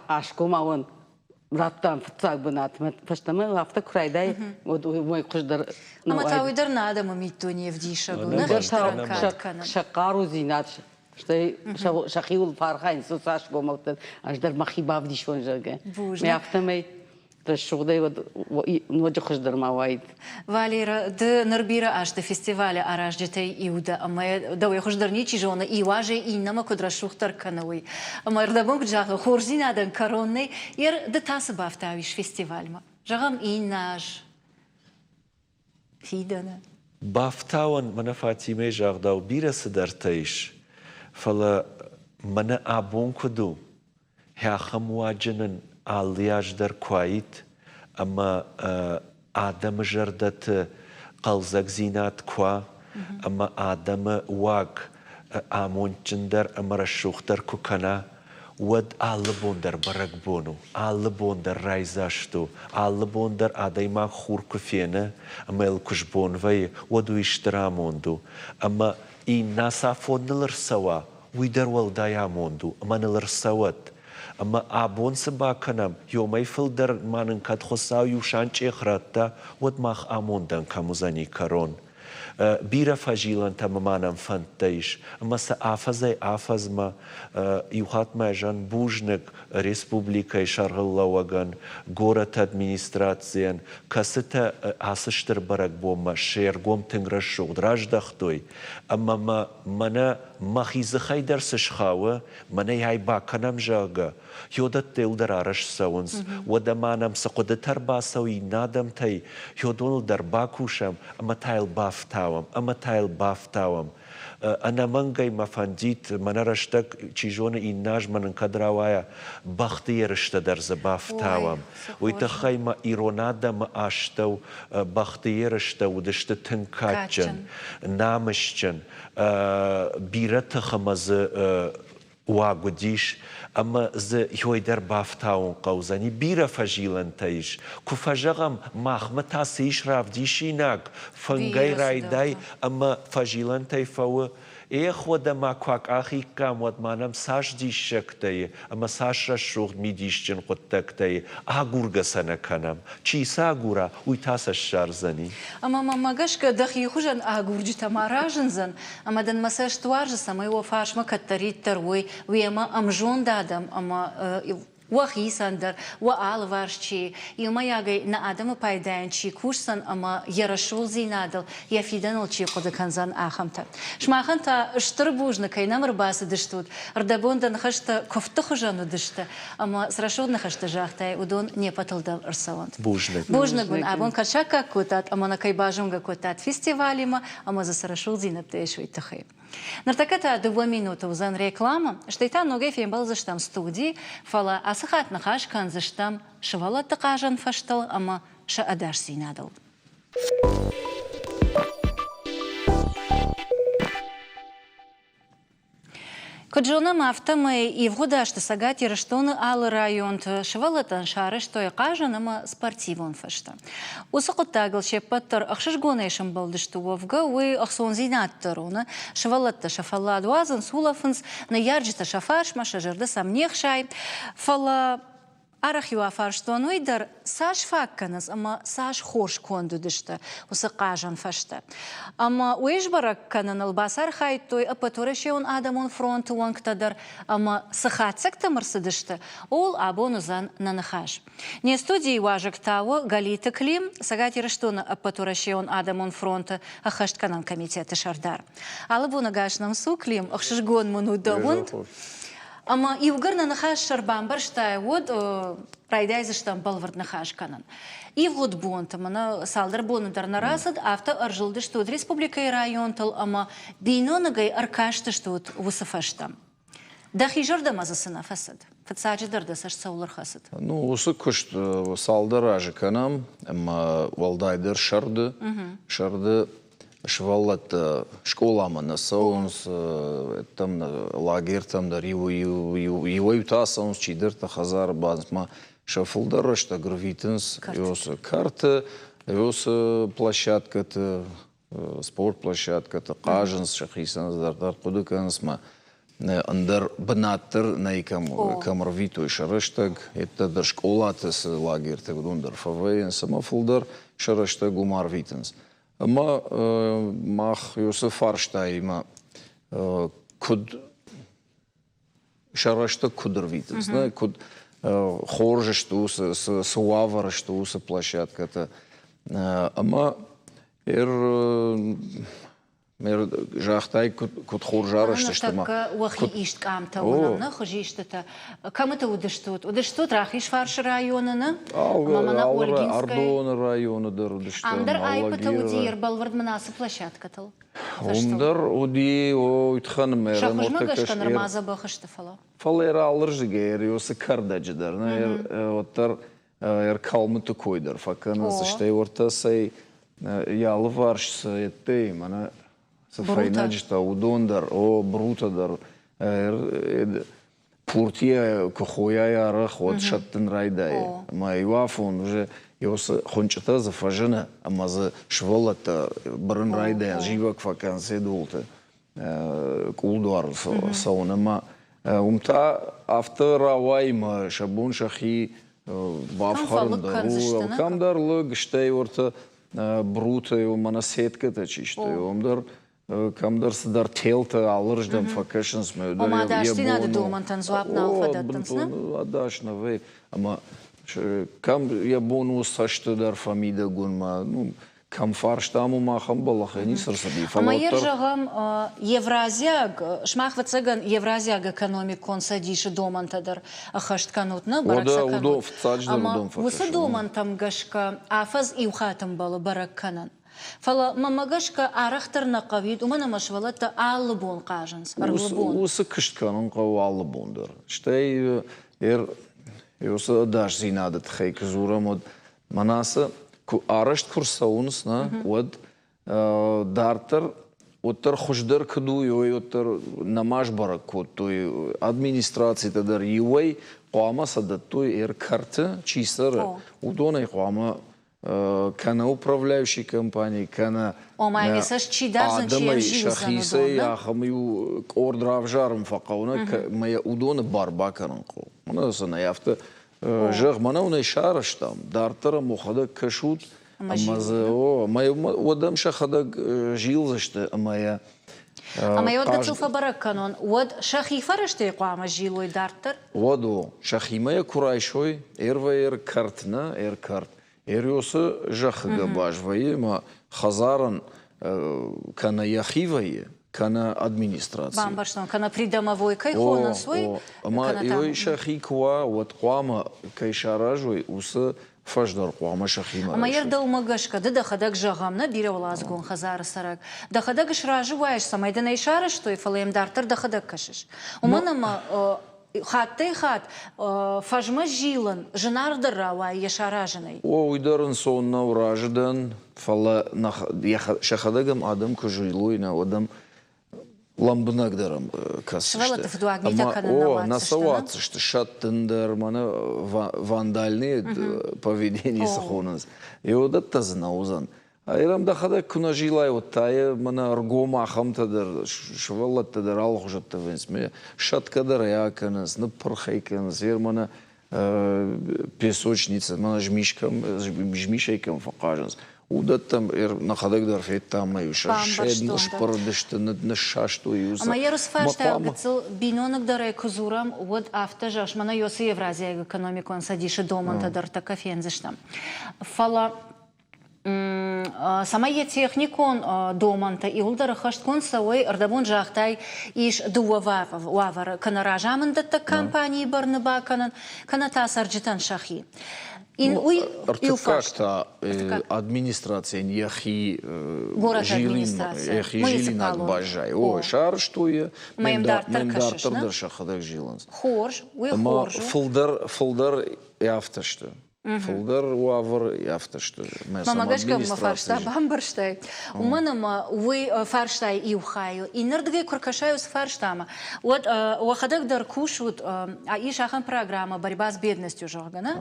асгомауӕн радтам фыццаг бынат. Фӕстӕмӕ афтӕ куы райдай, уӕд уымӕй хуыздӕр. Ӕмӕ та уый дӕр нӕ адӕмы миддуне ӕвдисӕг у, нӕ хистӕрӕн кад кӕнын. Сӕ хъарудзинад стӕй сӕхиуыл фӕархайынц цасгомӕуттӕн, ӕз дӕр мӕхи бавдисон, зӕгъгӕ. Мӕ афтӕмӕй рӕсугъдӕй уӕд ноджы хуыздӕр ма уаид. Валера, ды ныр бирӕ азты фестивалы аразджытӕй иу дӕ ӕмӕ дӕуӕй хуыздӕр ничи зоны, иу азӕй иннӕмӕ куыд рӕсугъддӕр кӕны, уый. Ӕмӕ ӕрдӕбон куыд загътой, хорздзинадӕн кӕрон нӕй. Ер, ды та цы бафтауис фестивальмӕ? Зӕгъӕм, иннӕ аз, фидӕны. Бафтауӕн мӕнӕ Фатимӕйы загъдау бирӕ цыдӕртӕ ис, фӕлӕ мӕнӕ абон куыд у, ахӕм уаджы нын алы аз дӕр куы уаид ӕмӕ адӕмы зӕрдӕты хъӕлдзӕгдзинад куы уа ӕмӕ адӕмы уаг амондджындӕр ӕмӕ рӕсугъддӕр куы кӕна, уӕд алы бон дӕр бӕрӕгбон у, алы бон дӕр райдзаст у, алы бон дӕр адӕймаг хур куы фены ӕмӕ йыл куы сбон вӕййы, уӕд уый стыр амонд у. Ӕмӕ иннӕ цафон ныл ӕрцӕуа, уый дӕр уӕлдай амонд у ӕмӕ ныл ӕрцӕуӕд. Ӕмӕ абон цы бакӕнӕм, ёмӕй фылдӕр ма нын кӕд Хуыцау иу санчъех радта, уӕд мах амондӕн кӕм уыдзӕни кӕрон? Бирӕ фӕзилӕнтӕ ма нӕм фӕндтӕ ис, ӕмӕ сӕ афӕдзӕй-афӕдзмӕ иу хатт ма зӕн бузныг республикӕйы сӕргълӕууӕгӕн, горӕты администрацийӕн, кӕцытӕ ацы стыр бӕрӕгбонмӕ се ргом тынг рӕсугъд раздӕхтой, ӕмӕ мӕ мӕнӕ мӕхи дзыхӕй дӕр цы схауы, мӕнӕ йӕ бакӕнӕм, зӕгъгӕ, Йодӕттыл дӕр арӕзт цӕуынц. Уӕдӕ ма нӕм цы хъуыдытӕ ӕрбацӕуы иннӕ адӕмтӕй, йодоныл дӕр бакусӕм ӕмӕ та йыл бафтауӕм, ӕмӕ та йыл бафтауӕм. Ӕнӕмӕнгӕй мӕ фӕндид, мӕнӕ рӕстӕг, чи зоны, иннӕ аз мӕ нын кӕд рауайа, бӕхты ерыстӕ дӕр дзы бафтауӕм. Уый тыххӕй мӕ ирон адӕмы астӕу бӕхты ерыстӕ уыдысты тынг кадджын, намысджын, бирӕ тых ӕмӕ дзы уаг уыдис, ӕмӕ дзы ёй дӕр бафтауын хъӕудзӕни. Бирӕ фӕзилӕнтӕ ис. Куы фӕзӕгъӕм, махмӕ та цы ис равдисинаг, фынгӕй райдай ӕмӕ фӕзилӕнтӕй фӕуы. Эх, уӕдӕ ма куы акъахиккам, уӕд ма нӕм цас диссӕгтӕ и ӕмӕ цас рӕсугъд мидисджын хъуыддӕгтӕ и, агургӕ сӕ нӕ кӕнӕм. Чи сӕ агура, уый та сӕ ссардзӕни. Ӕмӕ мӕмӕ гӕсгӕ дӕхи хуызӕн агурджытӕ ма разындзӕн, Ӕмӕ дын мӕ цӕст уарзы, цӕмӕй уӕ фарсмӕ кӕддӕриддӕр уой уемӕ ӕмзонд адӕм ӕмӕ уӕхицӕн дӕр, уӕ алыварс чи, иумӕйагӕй нӕ адӕмы пайдайӕн чи кусдзӕн ӕмӕ йӕ рӕсугъддзинадыл, йӕ фидӕныл чи хъуыды кӕндзӕн, ахӕмтӕ. Сымахӕн та стыр бузныг, кӕй нӕм ӕрбацыдыстут, ӕрдӕбон дӕ ныхӕстӕ куывдты хуызӕн уыдысты, ӕмӕ цы рӕсугъд ныхӕстӕ загътай, уыдон не ппӕтыл дӕр ӕрцӕуӕнт. Бузныг. Бузныг уын, абон кӕд саккаг кодтат ӕмӕ нӕ кӕй базонгӕ кодтат фестивалимӕ, ӕмӕ дзы цы рӕсугъддзинӕдтӕ ис, уый тыххӕй. Ныртӕккӕ та дыууӕ минуты уыдзӕн рекламӕ, стӕй та ногӕй фембӕлдзыстӕм студийы, фӕлӕ ацы хатт ныхас кӕндзыстӕм сывӕллӕтты хъазӕн фӕзтыл ӕмӕ сӕ ӕдасдзинадыл. Куыд зонӕм, афтӕмӕй ивгъуыд азты Цӕгат Ирыстоны алы районты сывӕллӕттӕн сарӕзтой хъазӕн ӕмӕ спортивон фӕзтӕ. Уыцы хъуыддагыл се ппӕт дӕр ӕхсызгонӕй сӕмбӕлдысты, уӕвгӕ уый ӕхцондзинад дӕр у, нӕ? Сывӕллӕттӕ сӕ фӕллад уадзынц, улӕфынц, ныййарджытӕ сӕ фарсмӕ, сӕ зӕрдӕ сӕм не хсайы. Фӕлӕ Арӕх-иу афарстон уый дӕр, цас фаг кӕнынц ӕмӕ цас хорз конд уыдысты уыцы хъазӕн фӕзтӕ. Ӕмӕ уый сбӕрӕг кӕныныл бацархайдтой Ӕппӕтуӕрӕсеон адӕмон фронты уӕнгтӕ дӕр ӕмӕ цы хатдзӕгтӕм ӕрцыдысты, ууыл абон уыдзӕн нӕ ныхас. Не студийы уазӕг та у Галиты Клим, Цӕгат Ирыстоны Ӕппӕтуӕрӕсеон адӕмон фронты ӕххӕстгӕнӕн комитеты сӕрдар. Алы бон ӕгас нӕм цу, Клим, ӕхсызгон мын у дӕ уынд. Ӕмӕ иугӕр нӕ ныхас сӕр бамбӕрстай, уӕд райдайдзыстӕм бӕлвырд ныхас кӕнын. Ивгъуыд бонты мӕнӕ цалдӕр боны дӕр нӕ рацыд, афтӕ ӕрзылдыстут республикӕйы районтыл ӕмӕ биноныгӕй ӕркастыстут уыцы фӕзтӕм. Дӕхи зӕрдӕмӕ дзы цы нӕ фӕцыд? Фыццаджыдӕр дӕ цӕст цӕуыл ӕрхӕцыд? Ну, уыцы куыст цалдӕр азы кӕнӕм, ӕмӕ уӕлдайдӕр сӕрды. Сӕрды сывӕллӕттӕ скъоламӕ нӕ цӕуынц, там лагертӕм дӕр иуӕй-иутӕ ацӕуынц, чидӕртӕ хӕдзары бадынц, ма сӕ фылдӕр рӕстӕг рвитынц кӕрты, площадкӕты, спортплощадкӕты, хъазынц сӕхицӕн дӕр хъуыды кӕнынц ма ӕндӕр бынат дӕр нӕй кӕм, кӕм ӕрвитой сӕ рӕстӕг, йеддӕр скъолаты цы лагертӕ, уыдон дӕр фӕвӕййынц ӕмӕ фылдӕр сӕ рӕстӕг уым арвитынц. Ӕмӕ мах уыцы фарстаимӕ куыд сӕ рӕстӕг куыд ӕрвитынц, нӕ куыд хорз сты уыцы, цы уавӕры сты уыцы площадкӕтӕ. Ӕмӕ загътай, куыд хорз арӕзт сты. Ныртӕккӕ уӕхи ист къамтӕ уынӕм, нӕ хуызистытӕ. Кӕмыты уыдыстут? Уыдыстут Рахизфарсы районы, нӕ? Ӕмӕ мӕнӕ Ольгинскӕйы. Ардоны районы дӕр уыдыстӕм. Ам дӕр аиппытӕ уыди, ӕрбӕлвырд мын ацы площадкӕтыл. Уым дӕр уыди, ой, тыхӕн мӕ Сӕ хуызмӕ гӕсгӕ нырма дзӕбӕх сты, фӕлӕ. Фӕлӕ алырдыгӕй уыцы кӕрдӕджы дӕр, уӕддӕр ӕркалмыты кой дӕр фӕкӕнынц, стӕй уӕртӕ цӕй йӕ алыварс цы ӕддейы, мӕнӕ цы фӕйнӕджытӕ, уыдон дӕр, о, брутӕ дӕр. Пуртийӕ куы хойай арӕх, уӕд сӕттын райдайы. Ӕмӕ иу афон уже уыцы хуынчъытӕ дзы фӕзыны, ӕмӕ дзы сывӕллӕттӕ бырын райдайынц, зивӕг фӕкӕнынц седулты къулдуарыл цӕуын. Ӕмӕ уым та афтӕ рауайы мӕ сӕ бон сӕхи бафхӕрын дӕр у. Кӕмдӕр лыг, стӕй уӕртӕ бруты, мӕнӕ сеткӕтӕ чи сты, уым дӕр кӕмдӕр цыдӕр телтӕ алырыздӕм фӕкӕсынц. Ома ӕдасдзинады домӕнтӕн дзуапп нал фӕдӕттынц, нӕ? Ӕдас нӕ вӕййы. Ӕмӕ кӕм йӕ бон у цӕсты дӕр фӕмидӕг уынмӕ, ну, кӕм фарстам, уым ахӕм бӕллӕхӕй ницы рцыди. Ӕмӕ йӕ зӕгъӕм, евразиаг, сымах ӕвӕццӕгӕн, евразиаг экономикон цӕдисы домӕнтӕ дӕр ӕххӕст кӕнут, нӕ? Бӕрӕг сӕ кӕнут. Ӕмӕ уыцы домӕнтӕм гӕсгӕ афӕдз иу хатт ӕмбӕлы бӕрӕг кӕнын. Фӕлӕ, мӕнмӕ гӕсгӕ, арӕхдӕр нӕ хъӕуид, уымӕн ӕмӕ сывӕллӕттӕ алы бон хъазынц, ӕрвылбон. Уыцы куыст кӕнын хъӕуы алы бон дӕр. Стӕй уыцы ӕдасдзинады тыххӕй куы дзурӕм, уӕд мӕнӕ ацы куы арӕзт куы рцӕуынц, нӕ, уӕд дарддӕр уӕддӕр хуыздӕр куыд у, уый уӕддӕр нӕма сбӕрӕг кодтой. Администрацитӕ дӕр иуӕй хъуамӕ сӕ дӕттой ӕркӕрты, чи цӕры, уыдонӕй хъуамӕ кӕнӕ управляющий компани, кӕнӕ Ома цӕст чи дардзӕн, чи адӕмӕй сӕхицӕй ахӕм иу къорд равзарын фӕхъӕуы, мӕ уыдоны бар бакӕнын хъӕуы. Мӕнӕ сын ӕй афтӕ зӕгъ, мӕнӕ уын ӕй сарӕзтам, дарддӕр ӕм уӕхӕдӕг кӕсут, ӕмӕ дзы о, ӕмӕ уӕд ӕм сӕхӕдӕг зилдзысты ӕмӕ йӕ Ӕмӕ йӕ уӕд гыццыл фӕбӕрӕг кӕнон, уӕд сӕхи фӕрӕзтӕй хъуамӕ зилой дарддӕр? Уӕд о, сӕхимӕ йӕ куы райсой, ӕрвӕйӕр кӕрт нӕ, ӕркӕрт. Ӕриосы зӕххы гӕбаз вӕййы ӕмӕ хӕдзарӕн кӕнӕ йӕхи вӕййы, кӕнӕ администраци. Бамбӕрстон, кӕнӕ придомовой кӕй хонынц, уый? Ӕмӕ уый сӕхи куы уа, уӕд хъуамӕ кӕй саразой, уыцы фӕздӕр хъуамӕ сӕхимӕ Ӕмӕ йӕ дӕумӕ гӕсгӕ, ды дӕхӕдӕг зӕгъӕм, нӕ бирӕуӕладзыгон хӕдзары цӕрӕг, дӕхӕдӕг сразы уаис, цӕмӕй дын ӕй сарӕзтой, фӕлӕ йӕм дарддӕр дӕхӕдӕг кӕсыс. Уымӕн ӕмӕ хаттӕй-хатт фӕзмӕ зилын зынаргъдӕр рауайы йӕ саразынӕй. О, уый дӕр ӕнцон нӕу, разы дӕн, фӕлӕ сӕхӕдӕг ӕм адӕм куы зилой, нӕ, уӕд ӕм лӕмбынӕгдӕр ӕм кӕсдзысты. Сывӕллӕтты фыдуаг митӕ кӕнын нӕ уадздзысты. Нӕ сӕ уадздзысты, сӕттын дӕр, мӕнӕ вандальные поведение цы хонынц, уыдӕттӕ дзы нӕ уыдзӕн. Ирам дӕхӕдӕг куы нӕ зилай, уӕд та йӕ мӕнӕ ӕргом ахӕмтӕ дӕр, сывӕллӕттӕ дӕр алыхуызӕттӕ вӕййынц. Сӕтгӕ дӕр ӕй акӕнынц, ныппырх ӕй кӕнынц. Ер мӕнӕ песочница, мӕнӕ змисӕй кӕм фӕхъазынц, уыдӕттӕм нӕхӕдӕг дӕр федтам ӕмӕ-иу сӕ сбырыдысты, ныссастой-иу сӕ. Ӕмӕ ерыс фарстайыл гыццыл биноныгдӕрӕй куы дзурӕм, уӕд афтӕ зӕгъыс, мӕнӕ Йосы Евразиаг экономикон цӕдисы домӕнтӕ дӕр тӕккӕ фендзыстӕм. Фӕлӕ цӕмӕй йӕ техникон домӕнтӕ иуылдӕр ӕххӕстгонд цӕуой, ӕрдӕбон загътай, ис дыууӕ уавӕры, кӕнӕ разамынддӕттӕг компанийы бӕрны бакӕнын, кӕнӕ та цӕрджытӕн сӕхи. Уый Ӕртыккаг та администрацийӕн йӕхи йӕхи зилинаг баззайы. О, сарӕзтой йӕ, мӕм дарддӕр дӕр сӕхӕдӕг зилынц. Хорз, уый хорз у. Фылдӕр, фылдӕр афтӕ сты. Фылдӕр уавӕр афтӕ сты. Мӕ гӕсгӕ мӕ фарста бамбӕрстай. Уымӕн ӕмӕ уый фарстайы иу хай у. Иннӕрдыгӕй куы ркӕсай уыцы фарстамӕ, уӕд уӕхӕдӕг дӕр кусут, ис ахӕм программӕ «Борьба с бедностью», зӕгъгӕ, нӕ?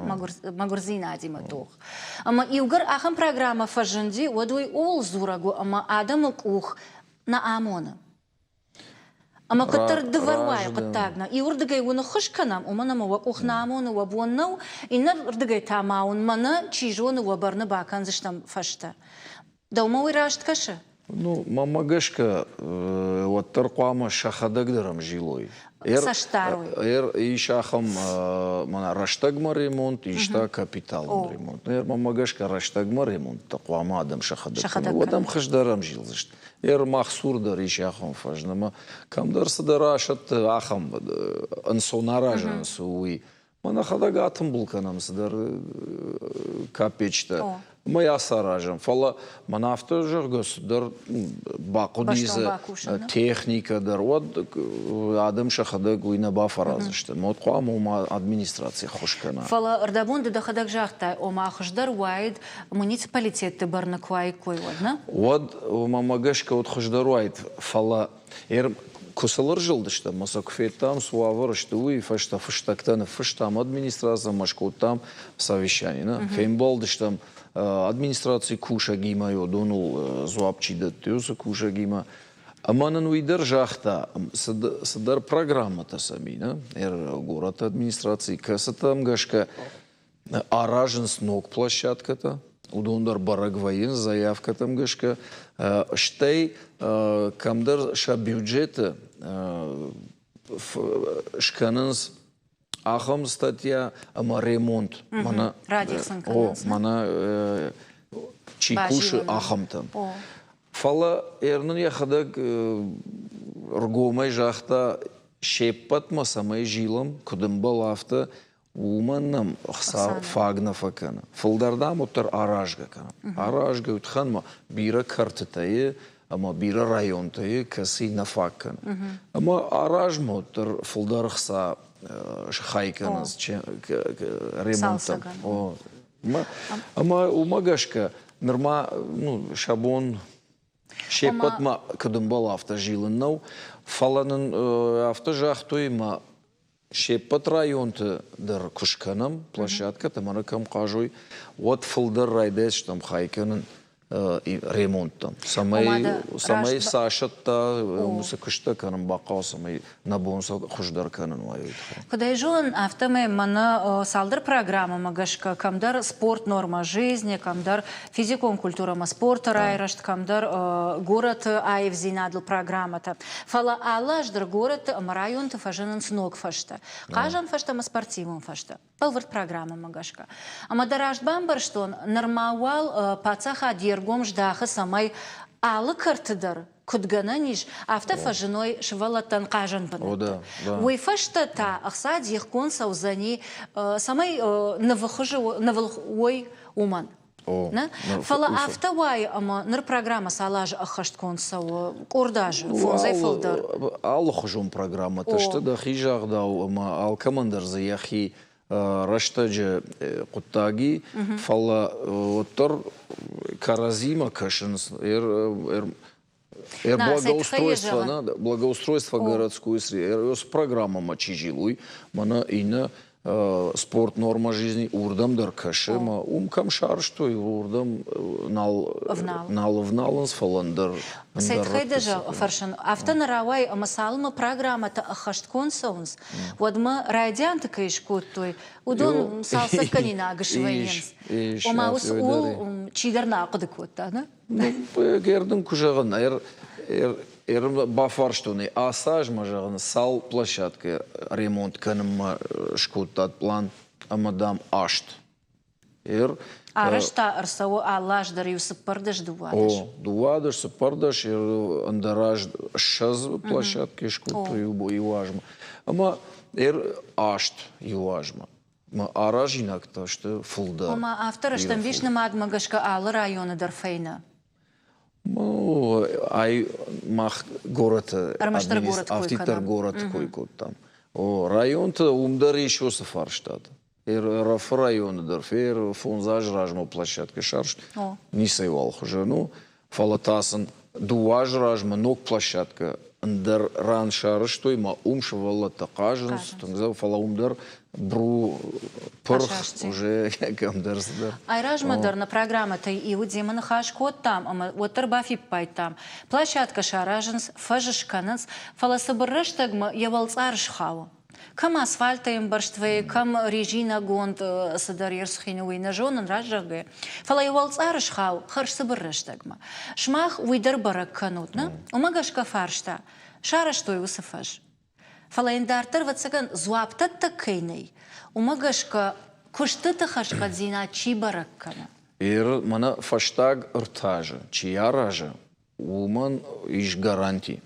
Мӕгуырдзинадимӕ тох. Ӕмӕ иугӕр ахӕм программӕ фӕзынди, уӕд уый ууыл дзурӕг у, ӕмӕ адӕмы къух нӕ амоны. Ӕмӕ куыддӕр дывӕр уайы хъуыддаг нӕ. Иуырдыгӕй уын ӕххуыс кӕнӕм, уымӕн ӕмӕ уӕ къух нӕ амоны, уӕ бон нӕу, иннӕрдыгӕй та ма уын мӕнӕ, чи зоны, уӕ бӕрны бакӕндзыстӕм фӕстӕ. Дӕумӕ уый раст кӕсы? Ну, мӕнмӕ гӕсгӕ, уӕддӕр хъуамӕ сӕхӕдӕг дӕр ӕмзилой. Цӕстдарой. Ис ахӕм мӕнӕ рӕстӕгмӕ ремонт, ис та капиталон ремонт. Мӕнмӕ гӕсгӕ, рӕстӕгмӕ ремонттӕ хъуамӕ адӕм сӕхӕдӕг кӕной. Уӕд ӕм хуыздӕр ӕмзилдзысты. Мах цур дӕр ис ахӕм фӕзын ӕмӕ кӕмдӕр цыдӕр асӕтты ахӕм ӕнцон аразӕн цы у, уый. Мӕ нӕхӕдӕг атымбыл кӕнӕм цыдӕр капечтӕ ӕмӕ йӕ ацаразӕм. Фӕлӕ мӕн афтӕ зӕгъгӕ, цыдӕр бахъуыди дзы техникӕ дӕр, уӕд адӕм сӕхӕдӕг уый нӕ бафӕраздзысты. Мод хъуамӕ уымӕ администраци ӕххуыс кӕна. Фӕлӕ ӕрдӕбон ды дӕхӕдӕг загътай, ома хуыздӕр уаид муниципалитетты бӕрны куы уаиккой, уӕд, нӕ? Уӕд, мӕнмӕ гӕсгӕ, уӕд хуыздӕр уаид, фӕлӕ. Куы сыл ӕрзылдыстӕм ӕмӕ сӕ куы федтам, цы уавӕры сты, уый фӕстӕ фыстӕгтӕ ныффыстам администрацимӕ, скодтам совещание. Фембӕлдыстӕм администрацийы кусӕгимӕ, уыдоныл дзуапп чи дӕтты, уыцы кусӕгимӕ. Ӕмӕ нын уый дӕр загъта, цыдӕр программӕтӕ сӕм и, горӕты администрацийы, кӕцытӕм гӕсгӕ аразынц ног площадкӕтӕ, уыдон дӕр бӕрӕг вӕййынц заявкӕтӕм гӕсгӕ. Стӕй кӕмдӕр сӕ бюджеты скӕнынц ахӕм статья ӕмӕ ремонт. Мӕнӕ, о, мӕнӕ чи кусы, ахӕмтӕн. Фӕлӕ Эрнын йӕхӕдӕг ргомӕй загъта, се ппӕтмӕ цӕмӕй зилӕм, куыд ӕмбӕлы, афтӕ, уымӕн нӕм ӕхца фаг нӕ фӕкӕны. Фылдӕр, дам, уӕддӕр аразгӕ кӕнӕм. Аразгӕ уыдхӕнмӕ бирӕ кӕртытӕ ӕмӕ бирӕ районтӕ, кӕцы нӕ фаг кӕны. Ӕмӕ аразмӕ уӕддӕр фылдӕр ӕхца хай кӕнынц ремонттӕм. Ӕмӕ уымӕ гӕсгӕ нырма ну, сӕ бон се ппӕтмӕ куыд ӕмбӕлы, афтӕ зилын нӕу. Фӕлӕ нын афтӕ загътой, ӕмӕ се ппӕт районты дӕр куы скӕнӕм площадкӕтӕ ӕмӕ кӕм хъазой, уӕд фылдӕр райдайдзыстӕм хай кӕнын ремонттӕм, цӕмӕй, цӕмӕй сӕ асӕтта, уыцы куысттӕ кӕнын бахъӕуа, цӕмӕй нӕ бон сӕ хуыздӕр кӕнын уа. Куыд ӕй зонын, афтӕмӕй мӕнӕ цалдӕр программӕмӕ гӕсгӕ кӕмдӕр спорт норма жизни, кӕмдӕр физикон культурӕ ӕмӕ спорты райрӕзт, кӕмдӕр горӕты аивдзинадыл программӕтӕ. Фӕлӕ алы аз дӕр горӕтты ӕмӕ районты фӕзынынц ног фӕзтӕ. Хъазӕн фӕзтӕ ӕмӕ спортивон фӕзтӕ. Бӕлвырд программӕмӕ гӕсгӕ. Ӕмӕ дӕ раст бамбӕрстон, нырма уал паддзахад йе ргом здахы, цӕмӕй алы кӕрты дӕр, куыд гӕнӕн ис, афтӕ фӕзыной сывӕллӕттӕн хъазӕн бынӕттӕ. Уый фӕстӕ та ӕхца дихгонд цӕудзӕни, цӕмӕй нывы хуызы нывыл уой, уымӕн. Нӕ? Фӕлӕ афтӕ уайы, ӕмӕ ныр программӕ цал азы ӕххӕстгонд цӕуы? Къорд азы, фондзӕй фылдӕр. Алыхуызон программӕтӕ сты дӕхи загъдау, ӕмӕ алкӕмӕн дӕр дзы йӕхи рӕстӕджы хъуыддаги, фӕлӕ уӕддӕр кӕрӕдзимӕ кӕсынц. Благоустройство, благоустройство городской среды, программӕмӕ чи зилуй, мӕнӕ иннӕ спорт норма жизни уырдӕм дӕр кӕсы, ӕмӕ уым кӕм сарӕзтой, уырдӕм нал нал ӕвналынц, фӕлӕ ӕндӕр Цӕй тыххӕй дӕ фӕрсын, афтӕ нӕ рауайы, ӕмӕ цалынмӕ программӕтӕ ӕххӕстгонд цӕуынц, уӕдмӕ райдианты кӕй скодтой, уыдон цалцӕггӕнинаг свӕййынц. Ома ууыл чидӕр нӕ ахъуыды кодта, нӕ? Гердын куы зӕгъын, бафарстон ӕй, ацы аз ма зӕгъын, цал площадкӕ ремонт кӕнынмӕ скодтат план ӕмӕ, дам, аст. Арӕзт та ӕрцӕуы алы аз дӕр иу 14, 12. О, 12, 14, ӕндӕр аз 20 площадкӕ скодтой иу азмӕ. Ӕмӕ аст иу азмӕ. Аразинӕгтӕ сты фылдӕр. Ома афтӕ рӕстӕмбис нымадмӕ гӕсгӕ алы районы дӕр фӕйнӕ? Ну, ай мах горӕты Ӕрмӕстдӕр горӕты кой афтиддӕр горӕты кой кодтам. О, районты уым дӕр ис уыцы фарстатӕ. РФ районы дӕр фер фондз азы размӕ площадкӕ сарӕзт. Ницӕйуал хуызӕн у. Фӕлӕ та сын дыууӕ азы размӕ ног площадкӕ ӕндӕр ран сарӕзтой ӕмӕ уым сывӕллӕттӕ хъазынц, тынг фӕлӕ уым дӕр бру пырх уже кӕмдӕр цыдӕр. Айразмӕ дӕр нӕ программӕтӕй иуы демӕ ныхас кодтам ӕмӕ уӕддӕр бафиппайдтам, площадкӕ саразынц, фӕз скӕнынц, фӕлӕ цыбыр рӕстӕгмӕ йӕ уӕлцъар схауы. Кӕм асфальтӕй ӕмбӕрзт вӕййы, кӕм резинӕгонд цыдӕр ерсхины, уый нӕ зонын, раст зӕгъгӕйӕ. Фӕлӕ йӕ уӕлцъар схау хӕрз цыбыр рӕстӕгмӕ. Сымах уый дӕр бӕрӕг кӕнут, нӕ? Уымӕ гӕсгӕ фарста сарӕзтой уыцы фӕз. Фӕлӕ йын дарддӕр, ӕвӕццӕгӕн, дзуапдӕттӕг кӕй нӕй, уымӕ гӕсгӕ куыстыты хӕрзхъӕддзинад чи бӕрӕг кӕны? Иры мӕнӕ фӕстаг ӕртӕ азы чи аразы, уымӕн ис гаранти.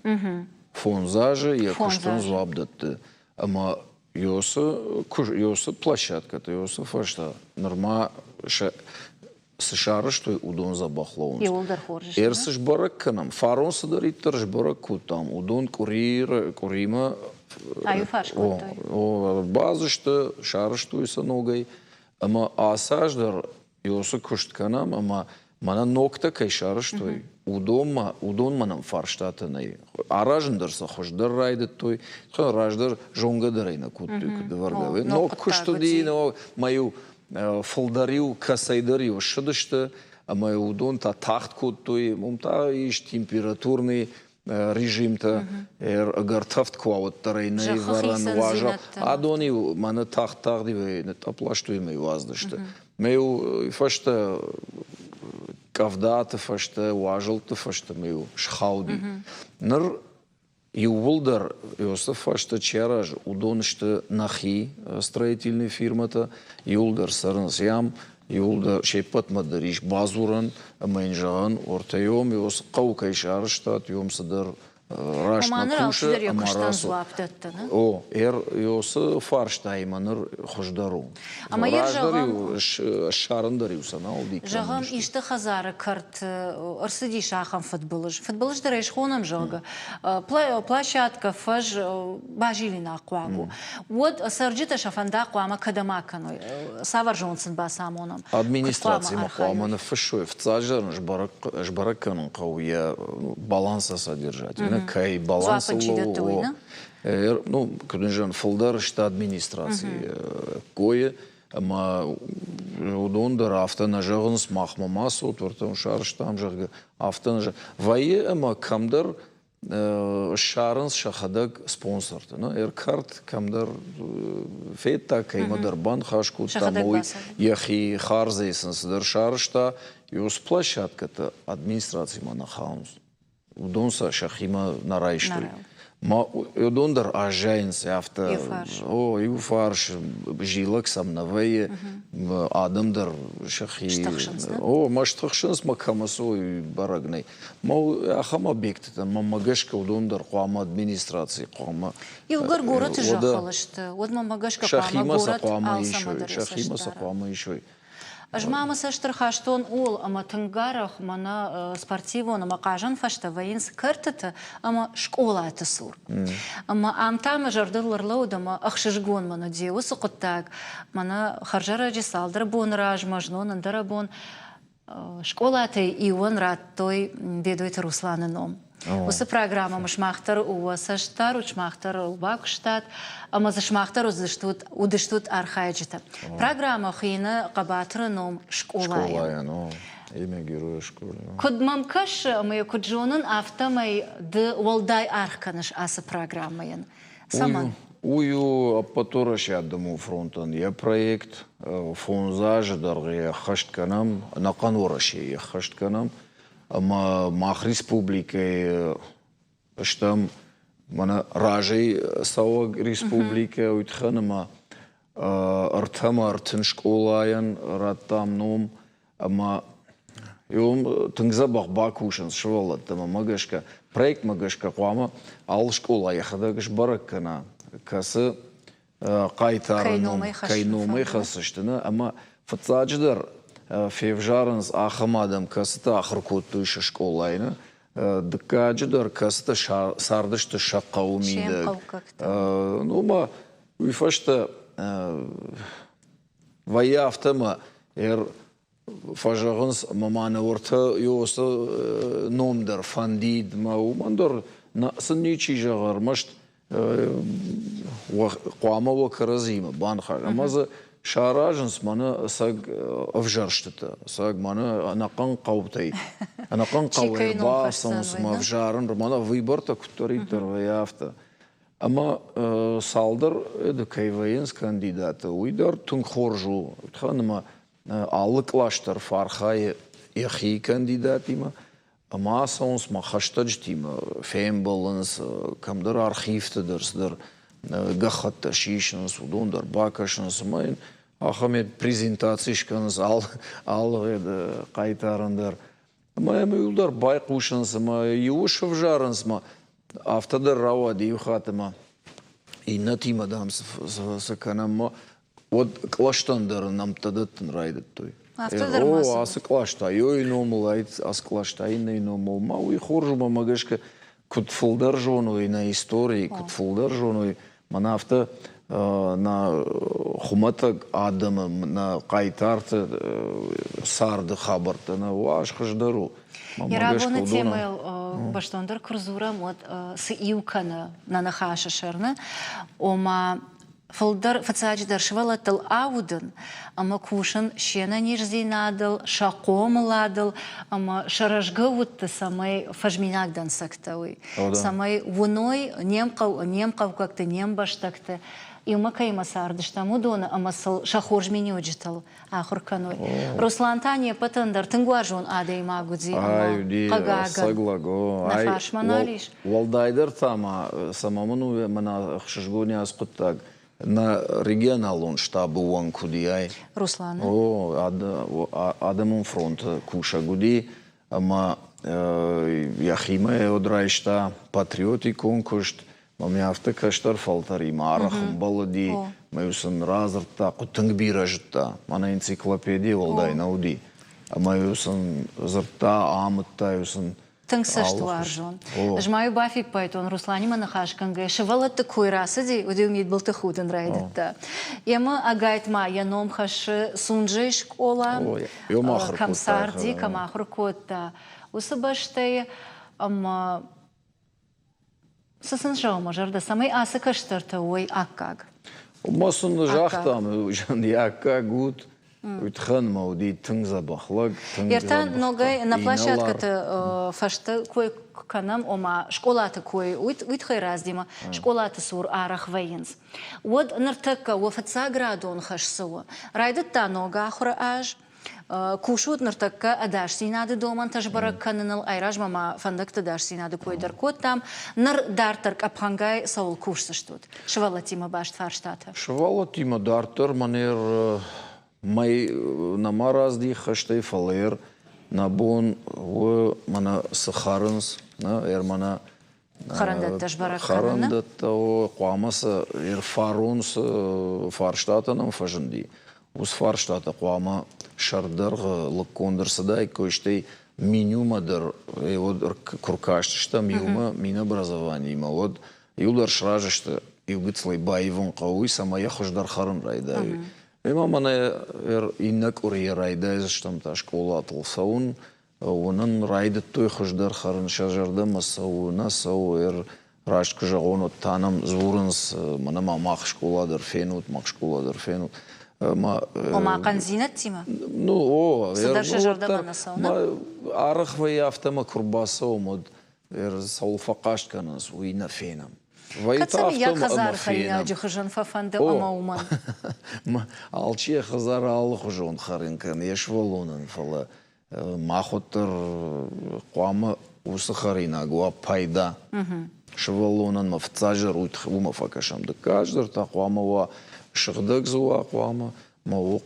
Фондз азы йӕ куыстӕн дзуапп дӕтты. Ӕмӕ Йосы площадкӕтӕ, Йосы фӕстӕ нырма цы сарӕзтой, уыдон дзӕбӕх лӕууынц. Иууылдӕр хорз сты. Ӕрцы сбӕрӕг кӕнӕм. Фарон цыдӕриддӕр сбӕрӕг кодтам, уыдон къуыримӕ аиуфарс кодтой. Базысты, сарӕзтой сӕ ногӕй. Ӕмӕ ацы аз дӕр Йосы куыст кӕнӕм ӕмӕ мӕнӕ ногтӕ кӕй сарӕзтой, Уыдонмӕ, уыдонмӕ нӕм фарстатӕ нӕй. Аразын дӕр сӕ хуыздӕр райдыдтой. Раздӕр зонгӕ дӕр ӕй нӕ кодтой, куыд ӕвӕргӕ. Ног куыст уыди, мӕ-иу фылдӕр-иу кӕцӕйдӕр-иу ссыдысты, ӕмӕ уыдон та тагъд кодтой. Уым та ис температурный режимтӕ, ӕгӕр тӕвд куы уа, уӕддӕр ӕй нӕ ивӕрӕн уазал. Адон-иу мӕнӕ тагъд-тагъд-иу нытътъӕпп ластой ӕмӕ-иу уадздысты. Мӕ-иу фӕстӕ къӕвдаты фӕстӕ, уазӕлтты фӕстӕ мӕ-иу схауди. Ныр иууылдӕр Иосиф фӕстӕ чи аразы, уыдон сты нӕхи строительный фирмӕтӕ, иууылдӕр цӕрынц ям, иууылдӕр се ппӕтмӕ дӕр ис бадзурӕн ӕмӕ йын зӕгъӕн, ортӕ йом Иосиф хъӕуы кӕй сарӕзтат, йом цыдӕр раст нӕ кусы ӕмӕ рацу. О, Иосы фарстаимӕ ныр хуыздӕр у. Раздӕр-иу ссарын дӕр-иу сӕ нал уыди. Зӕгъӕм, исты хӕдзары кӕрт ӕрцыдис ахӕм фыдбылыз. Фыдбылыз дӕр ӕй схонӕм, зӕгъгӕ. Площадкӕ, фӕз базилинаг хъуаг у. Уӕд цӕрджытӕ сӕ фӕндаг хъуамӕ кӕдӕм акӕной? Цавӕр зонд сын бацамонӕм? Администрацимӕ хъуамӕ ныффыссой. Фыццаджыдӕр сбӕрӕг кӕнын хъӕуы йӕ баланса содержать. Кӕй балансыл лӕууы, ну, куыд ын зӕгъын, фылдӕр сты администрацийы койы, ӕмӕ уыдон дӕр афтӕ нӕ зӕгъынц, махмӕ ма цот, уӕртӕ сарӕзтам, зӕгъгӕ, афтӕ нӕ зӕгъынц. Вӕййы ӕмӕ кӕмдӕр ссарынц сӕхӕдӕг спонсорты. Ну, ӕркарт кӕмдӕр федта, кӕимӕдӕр баныхас кодта, ӕмӕ уый йӕхи хардзӕй сын цыдӕр сарӕзта. Иу площадкӕтӕ администрацимӕ нӕ хауынц. Уыдон сӕ сӕхимӕ нӕ райстой. Уыдон дӕр аззайынц афтӕ, о, иу фарс зилӕг сӕм нӕ вӕййы, адӕм дӕр сӕхи... О, мӕ стыхсынц, мӕ кӕмӕ цы уый бӕрӕг нӕй. Ахӕм объектытӕ, мӕнмӕ гӕсгӕ, уыдон дӕр хъуамӕ администраци хъуамӕ... Иугӕр горӕты зӕххыл сты, уӕд мӕнмӕ гӕсгӕ хъуамӕ горӕт алцӕмӕ дӕр Сӕхимӕ сӕ хъуамӕ исой. Ӕз ма мӕ цӕст ӕрхастон ууыл, ӕмӕ тынг арӕх мӕнӕ спортивон ӕмӕ хъазӕн фӕзтӕ вӕййынц кӕртыты ӕмӕ скъолаты цур. Ӕмӕ ам та мӕ зӕрдыл ӕрлӕууыд ӕмӕ ӕхсызгон мын уыди уыцы хъуыддаг. Мӕнӕ хӕрзӕрӕджы цалдӕр боны размӕ, знон ӕндӕрӕбон скъолатӕй иуӕн радтой Бедойты Русланы ном. Уыцы программӕмӕ сымах дӕр уӕ цӕст дарут, сымах дӕр ыл бакуыстат ӕмӕ дзы сымах дӕр уыдзыстут, уыдыстут архайджытӕ. Программӕ хуыйны Хъӕбатыры ном скъолайӕн. Скъолайӕн, о. Имя героя школы. Куыд мӕм кӕсы ӕмӕ йӕ куыд зонын, афтӕмӕй ды уӕлдай аргъ кӕныс ацы программӕйӕн. Цӕмӕн? Уый у Ӕппӕтуӕрӕсейы адӕмон фронтӕн йӕ проект. Фондз азы дӕргъы йӕ ӕххӕст кӕнӕм, ӕнӕхъӕн Уӕрӕсейы йӕ ӕххӕст кӕнӕм. Ӕмӕ мах республикӕйы стӕм мӕнӕ разӕй цӕуӕг республикӕ, уый тыххӕн ӕмӕ ӕртӕ ӕмӕ 30 скъолайӕн радтам ном ӕмӕ уым тынг дзӕбӕх бакусынц сывӕллӕттӕм ӕмӕ гӕсгӕ проектмӕ гӕсгӕ хъуамӕ алы скъола йӕхӕдӕг сбӕрӕг кӕна, кӕцы хъайтары ном кӕй номӕй хӕсдзысты, нӕ? Ӕмӕ фыццаджыдӕр февзарынц ахӕм адӕм, кӕцытӕ ахуыр кодтой сӕ скъолайы, нӕ? Дыккаджыдӕр, кӕцытӕ цардысты сӕ хъӕуы мидӕг. Ну, ма уый фӕстӕ вӕййы афтӕ, ӕмӕ фӕзӕгъынц, ӕмӕ ма нӕ уӕртӕ уыцы ном дӕр фӕндид, мӕ уымӕн дӕр сын ничи зӕгъы, ӕрмӕст хъуамӕ уӕ кӕрӕдзиимӕ баныхас. Ӕмӕ дзы саразынц мӕнӕ ӕцӕг ӕвзӕрстытӕ, ӕцӕг мӕнӕ ӕнӕхъӕн хъӕутӕй, ӕнӕхъӕн хъӕуӕй бацӕуынц ӕмӕ ӕвзарын, мӕнӕ выбортӕ куыддӕриддӕр вӕййы, афтӕ. Ӕмӕ цалдӕр кӕй вӕййынц кандидаты, уый дӕр тынг хорз у. Ӕмӕ алы кълас дӕр фӕархайы йӕхи кандидатимӕ ӕмӕ ацӕуынц мӕ хӕстӕджытимӕ, фембӕлынц, кӕмдӕр архивты дӕр цыдӕр гӕххӕттӕ сисынц, уыдон дӕр бакӕсынц ӕмӕ йын ахӕм презентаци скӕнынц алы хъайтарӕн дӕр. Ӕмӕ йӕм иуылдӕр байхъусынц ӕмӕ иуы сӕвзарынц ӕмӕ афтӕ дӕр рауад иу хатт ӕмӕ иннӕтимӕ, дам, цы кӕнӕм, уӕд кълӕстӕн дӕр нӕмттӕ дӕттын райдыдтой. Афтӕ дӕр ма О, ацы кълас та йой номыл, ацы кълас та иннӕйы номыл. Ма уый хорз у, мӕ гӕсгӕ, куыд фылдӕр зоной нӕ истори, куыд фылдӕр зоной, мӕнӕ афтӕ. Нӕ хуымӕтӕг адӕмы, нӕ хъайтарты царды хабӕрттӕ нӕ уаз хуыздӕр у. Йӕ рагоны темӕйыл бӕстондӕр куы рдзурӕм, уӕд цы иу кӕны нӕ ныхасы сӕр, нӕ? Ома фылдӕр фыццаджыдӕр сывӕллӕттыл аудын ӕмӕ кусын се нӕниздзинадыл, сӕ хъомыладыл ӕмӕ сӕ рӕзгӕ удты, цӕмӕй фӕзминаг дӕнцӕгтӕ уой, цӕмӕй уыной не мхъӕуккӕгты, не мбӕстӕгты, иумӕ кӕимӕ цардыстӕм, уыдоны ӕмӕ сыл сӕ хорз миниуджытыл ахуыр кӕной. Руслан та не ппӕтӕн дӕр тынг уарзон адӕймаг уыди ӕмӕ, хъыгагӕн, нӕ фарсмӕ нал ис. Уӕлдайдӕр та ма, цӕмӕ мын у мӕнӕ ӕхсызгон ацы хъуыддаг, нӕ регионалон штабы уӕнг уыди ай. Руслан? О, адӕмон фронты кусӕг уыди ӕмӕ йӕхимӕ уӕд райста патриотикон куыст, Мӕ афтӕ кӕстӕр фӕлтӕримӕ арӕх ӕмбӕлыди, мӕ-иу сын радзырдта, тынг бирӕ зыдта. Мӕнӕ энциклопеди уӕлдай нӕ уыди. Ӕмӕ-иу сын дзырдта, амыдта-иу сын. Тынг цӕстуарзон. Ӕз ма-иу бафиппайдтон, Русланимӕ ныхасгӕнгӕ сывӕллӕтты кой рацыди, уӕд-иу мидбылты худын райдыдта. Емӕ ӕгайтма йӕ ном хӕссы Сунжӕйы скъола, кӕм царди, кӕм ахуыр кодта, уыцы бӕстӕйы. Ӕмӕ Цы сын зӕгъы мӕ зӕрдӕ, цӕмӕй ацы кӕстӕртӕ уой аккаг? Ма сын загътам, йӕ аккаг уыд, уый тыххӕн ма уыди тынг дзӕбӕх лӕг, тынг Ертӕ ногӕй нӕ площадкӕты фӕстӕ кой кӕнӕм, ома скъолаты кой, уый тыххӕй раздимӕ скъолаты цур арӕх вӕййынц. Уӕд ныртӕккӕ уӕ фыццаградон хӕс цы у? Райдыдта ног ахуыры аз, Кусут ныртӕккӕ ӕдасдзинады домӕнтӕ сбӕрӕг кӕныныл, айразмӕ ма фӕндӕгты ӕдасдзинады кой дӕр кодтам. Ныр дарддӕр къӕпхӕнгай цӕуыл кусдзыстут? Сывӕллӕттимӕ баст фарстатӕ. Сывӕллӕттимӕ дарддӕр манер мӕй нӕма раздих хӕстӕй, фӕлӕ нӕ бон у мӕнӕ цы хӕрынц, нӕ, мӕнӕ Хӕрӕндӕттӕ сбӕрӕг кӕныны? Хӕрӕндӕттӕ хъуамӕ цы фарон цы фарстатӕ нӕм фӕзынди, уыцы фарстатӕ хъуамӕ сӕрдӕргъы лыггонд ӕрцыдаиккой, стӕй менюмӕ дӕр уӕд куы ркастыстӕм иумӕ Минобразованиимӕ, уӕд иуылдӕр сразы сты, иу гыццылӕй баивын хъӕуы, уый, цӕмӕй йӕ хуыздӕр хӕрын райдайой. Ӕмӕ мӕнӕ иннӕ къуырийӕ райдайдзыстӕм та скъолатыл цӕуын, Уынын райдыдтой хуыздӕр хӕрын, сӕ зӕрдӕмӕ цӕуы, нӕ цӕуы. Раст куы зӕгъон, уӕд та нӕм дзурынц, мӕнӕ ма мах скъола дӕр фенут, мах скъола дӕр фенут. Ома хъӕндзинӕдтимӕ? Ну, о. Цыдӕр сӕ зӕрдӕмӕ нӕ цӕуы, нӕ? Арӕх вӕййы афтӕ, ӕмӕ куы рбацӕуӕм, уӕд цӕуыл фӕхъаст кӕнынц, уый нӕ фенӕм. Кӕд сӕ мыййаг хӕдзары хӕринаджы хуызӕн фӕфӕнды ӕмӕ уымӕн? Алчи йӕ хӕдзары алыхуызон хӕрын кӕны йӕ сывӕллонӕн, фӕлӕ мах уӕддӕр хъуамӕ уыцы хӕринаг уа пайда. Сывӕллонӕн ма фыццаджыдӕр уымӕ фӕкӕсӕм. Дыккаджыдӕр та хъуамӕ уа сыгъдӕг дзы уа хъуамӕ, ма у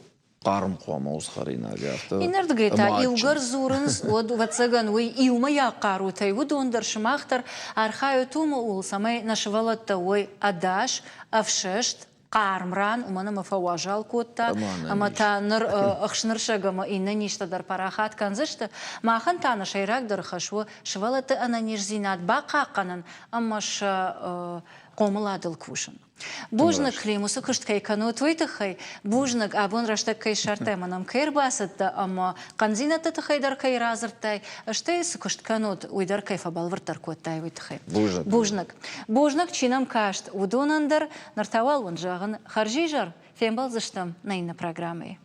хъарм хъуамӕ уыцы хӕринаг афтӕ. Иннӕрдыгӕй та иугӕр дзурынц, уӕд, ӕвӕццӕгӕн, уый иумӕйаг хъарутӕй уыдон дӕр, сымах дӕр архайут ууыл, цӕмӕй нӕ сывӕллӕттӕ уой ӕдас, ӕфсӕст, хъарм ран, уымӕн ӕмӕ фӕуазал кодта, ӕмӕ та ныр ӕхснырсӕг ӕмӕ иннӕ низтӕ дӕр парахат кӕндзысты. Махӕн та нӕ сӕйрагдӕр хӕс у сывӕллӕтты ӕнӕниздзинад бахъахъхъӕнын ӕмӕ сӕ хъомыладыл кусын. Бузныг, Клим, уыцы куыст кӕй кӕнут, уый тыххӕй. Бузныг, абон рӕстӕг кӕй ссардтай ӕмӕ нӕм кӕй ӕрбацыдтӕ ӕмӕ хъӕндзинӕдты тыххӕй дӕр кӕй радзырдтай, стӕй цы куыст кӕнут, уый дӕр кӕй фӕбӕлвырддӕр кодтай, уый тыххӕй. Бузныг. Бузныг. Бузныг, чи нӕм каст, уыдонӕн дӕр. Ныр та уал уын зӕгъын хӕрзизӕр, фембӕлдзыстӕм нӕ иннӕ программӕйы.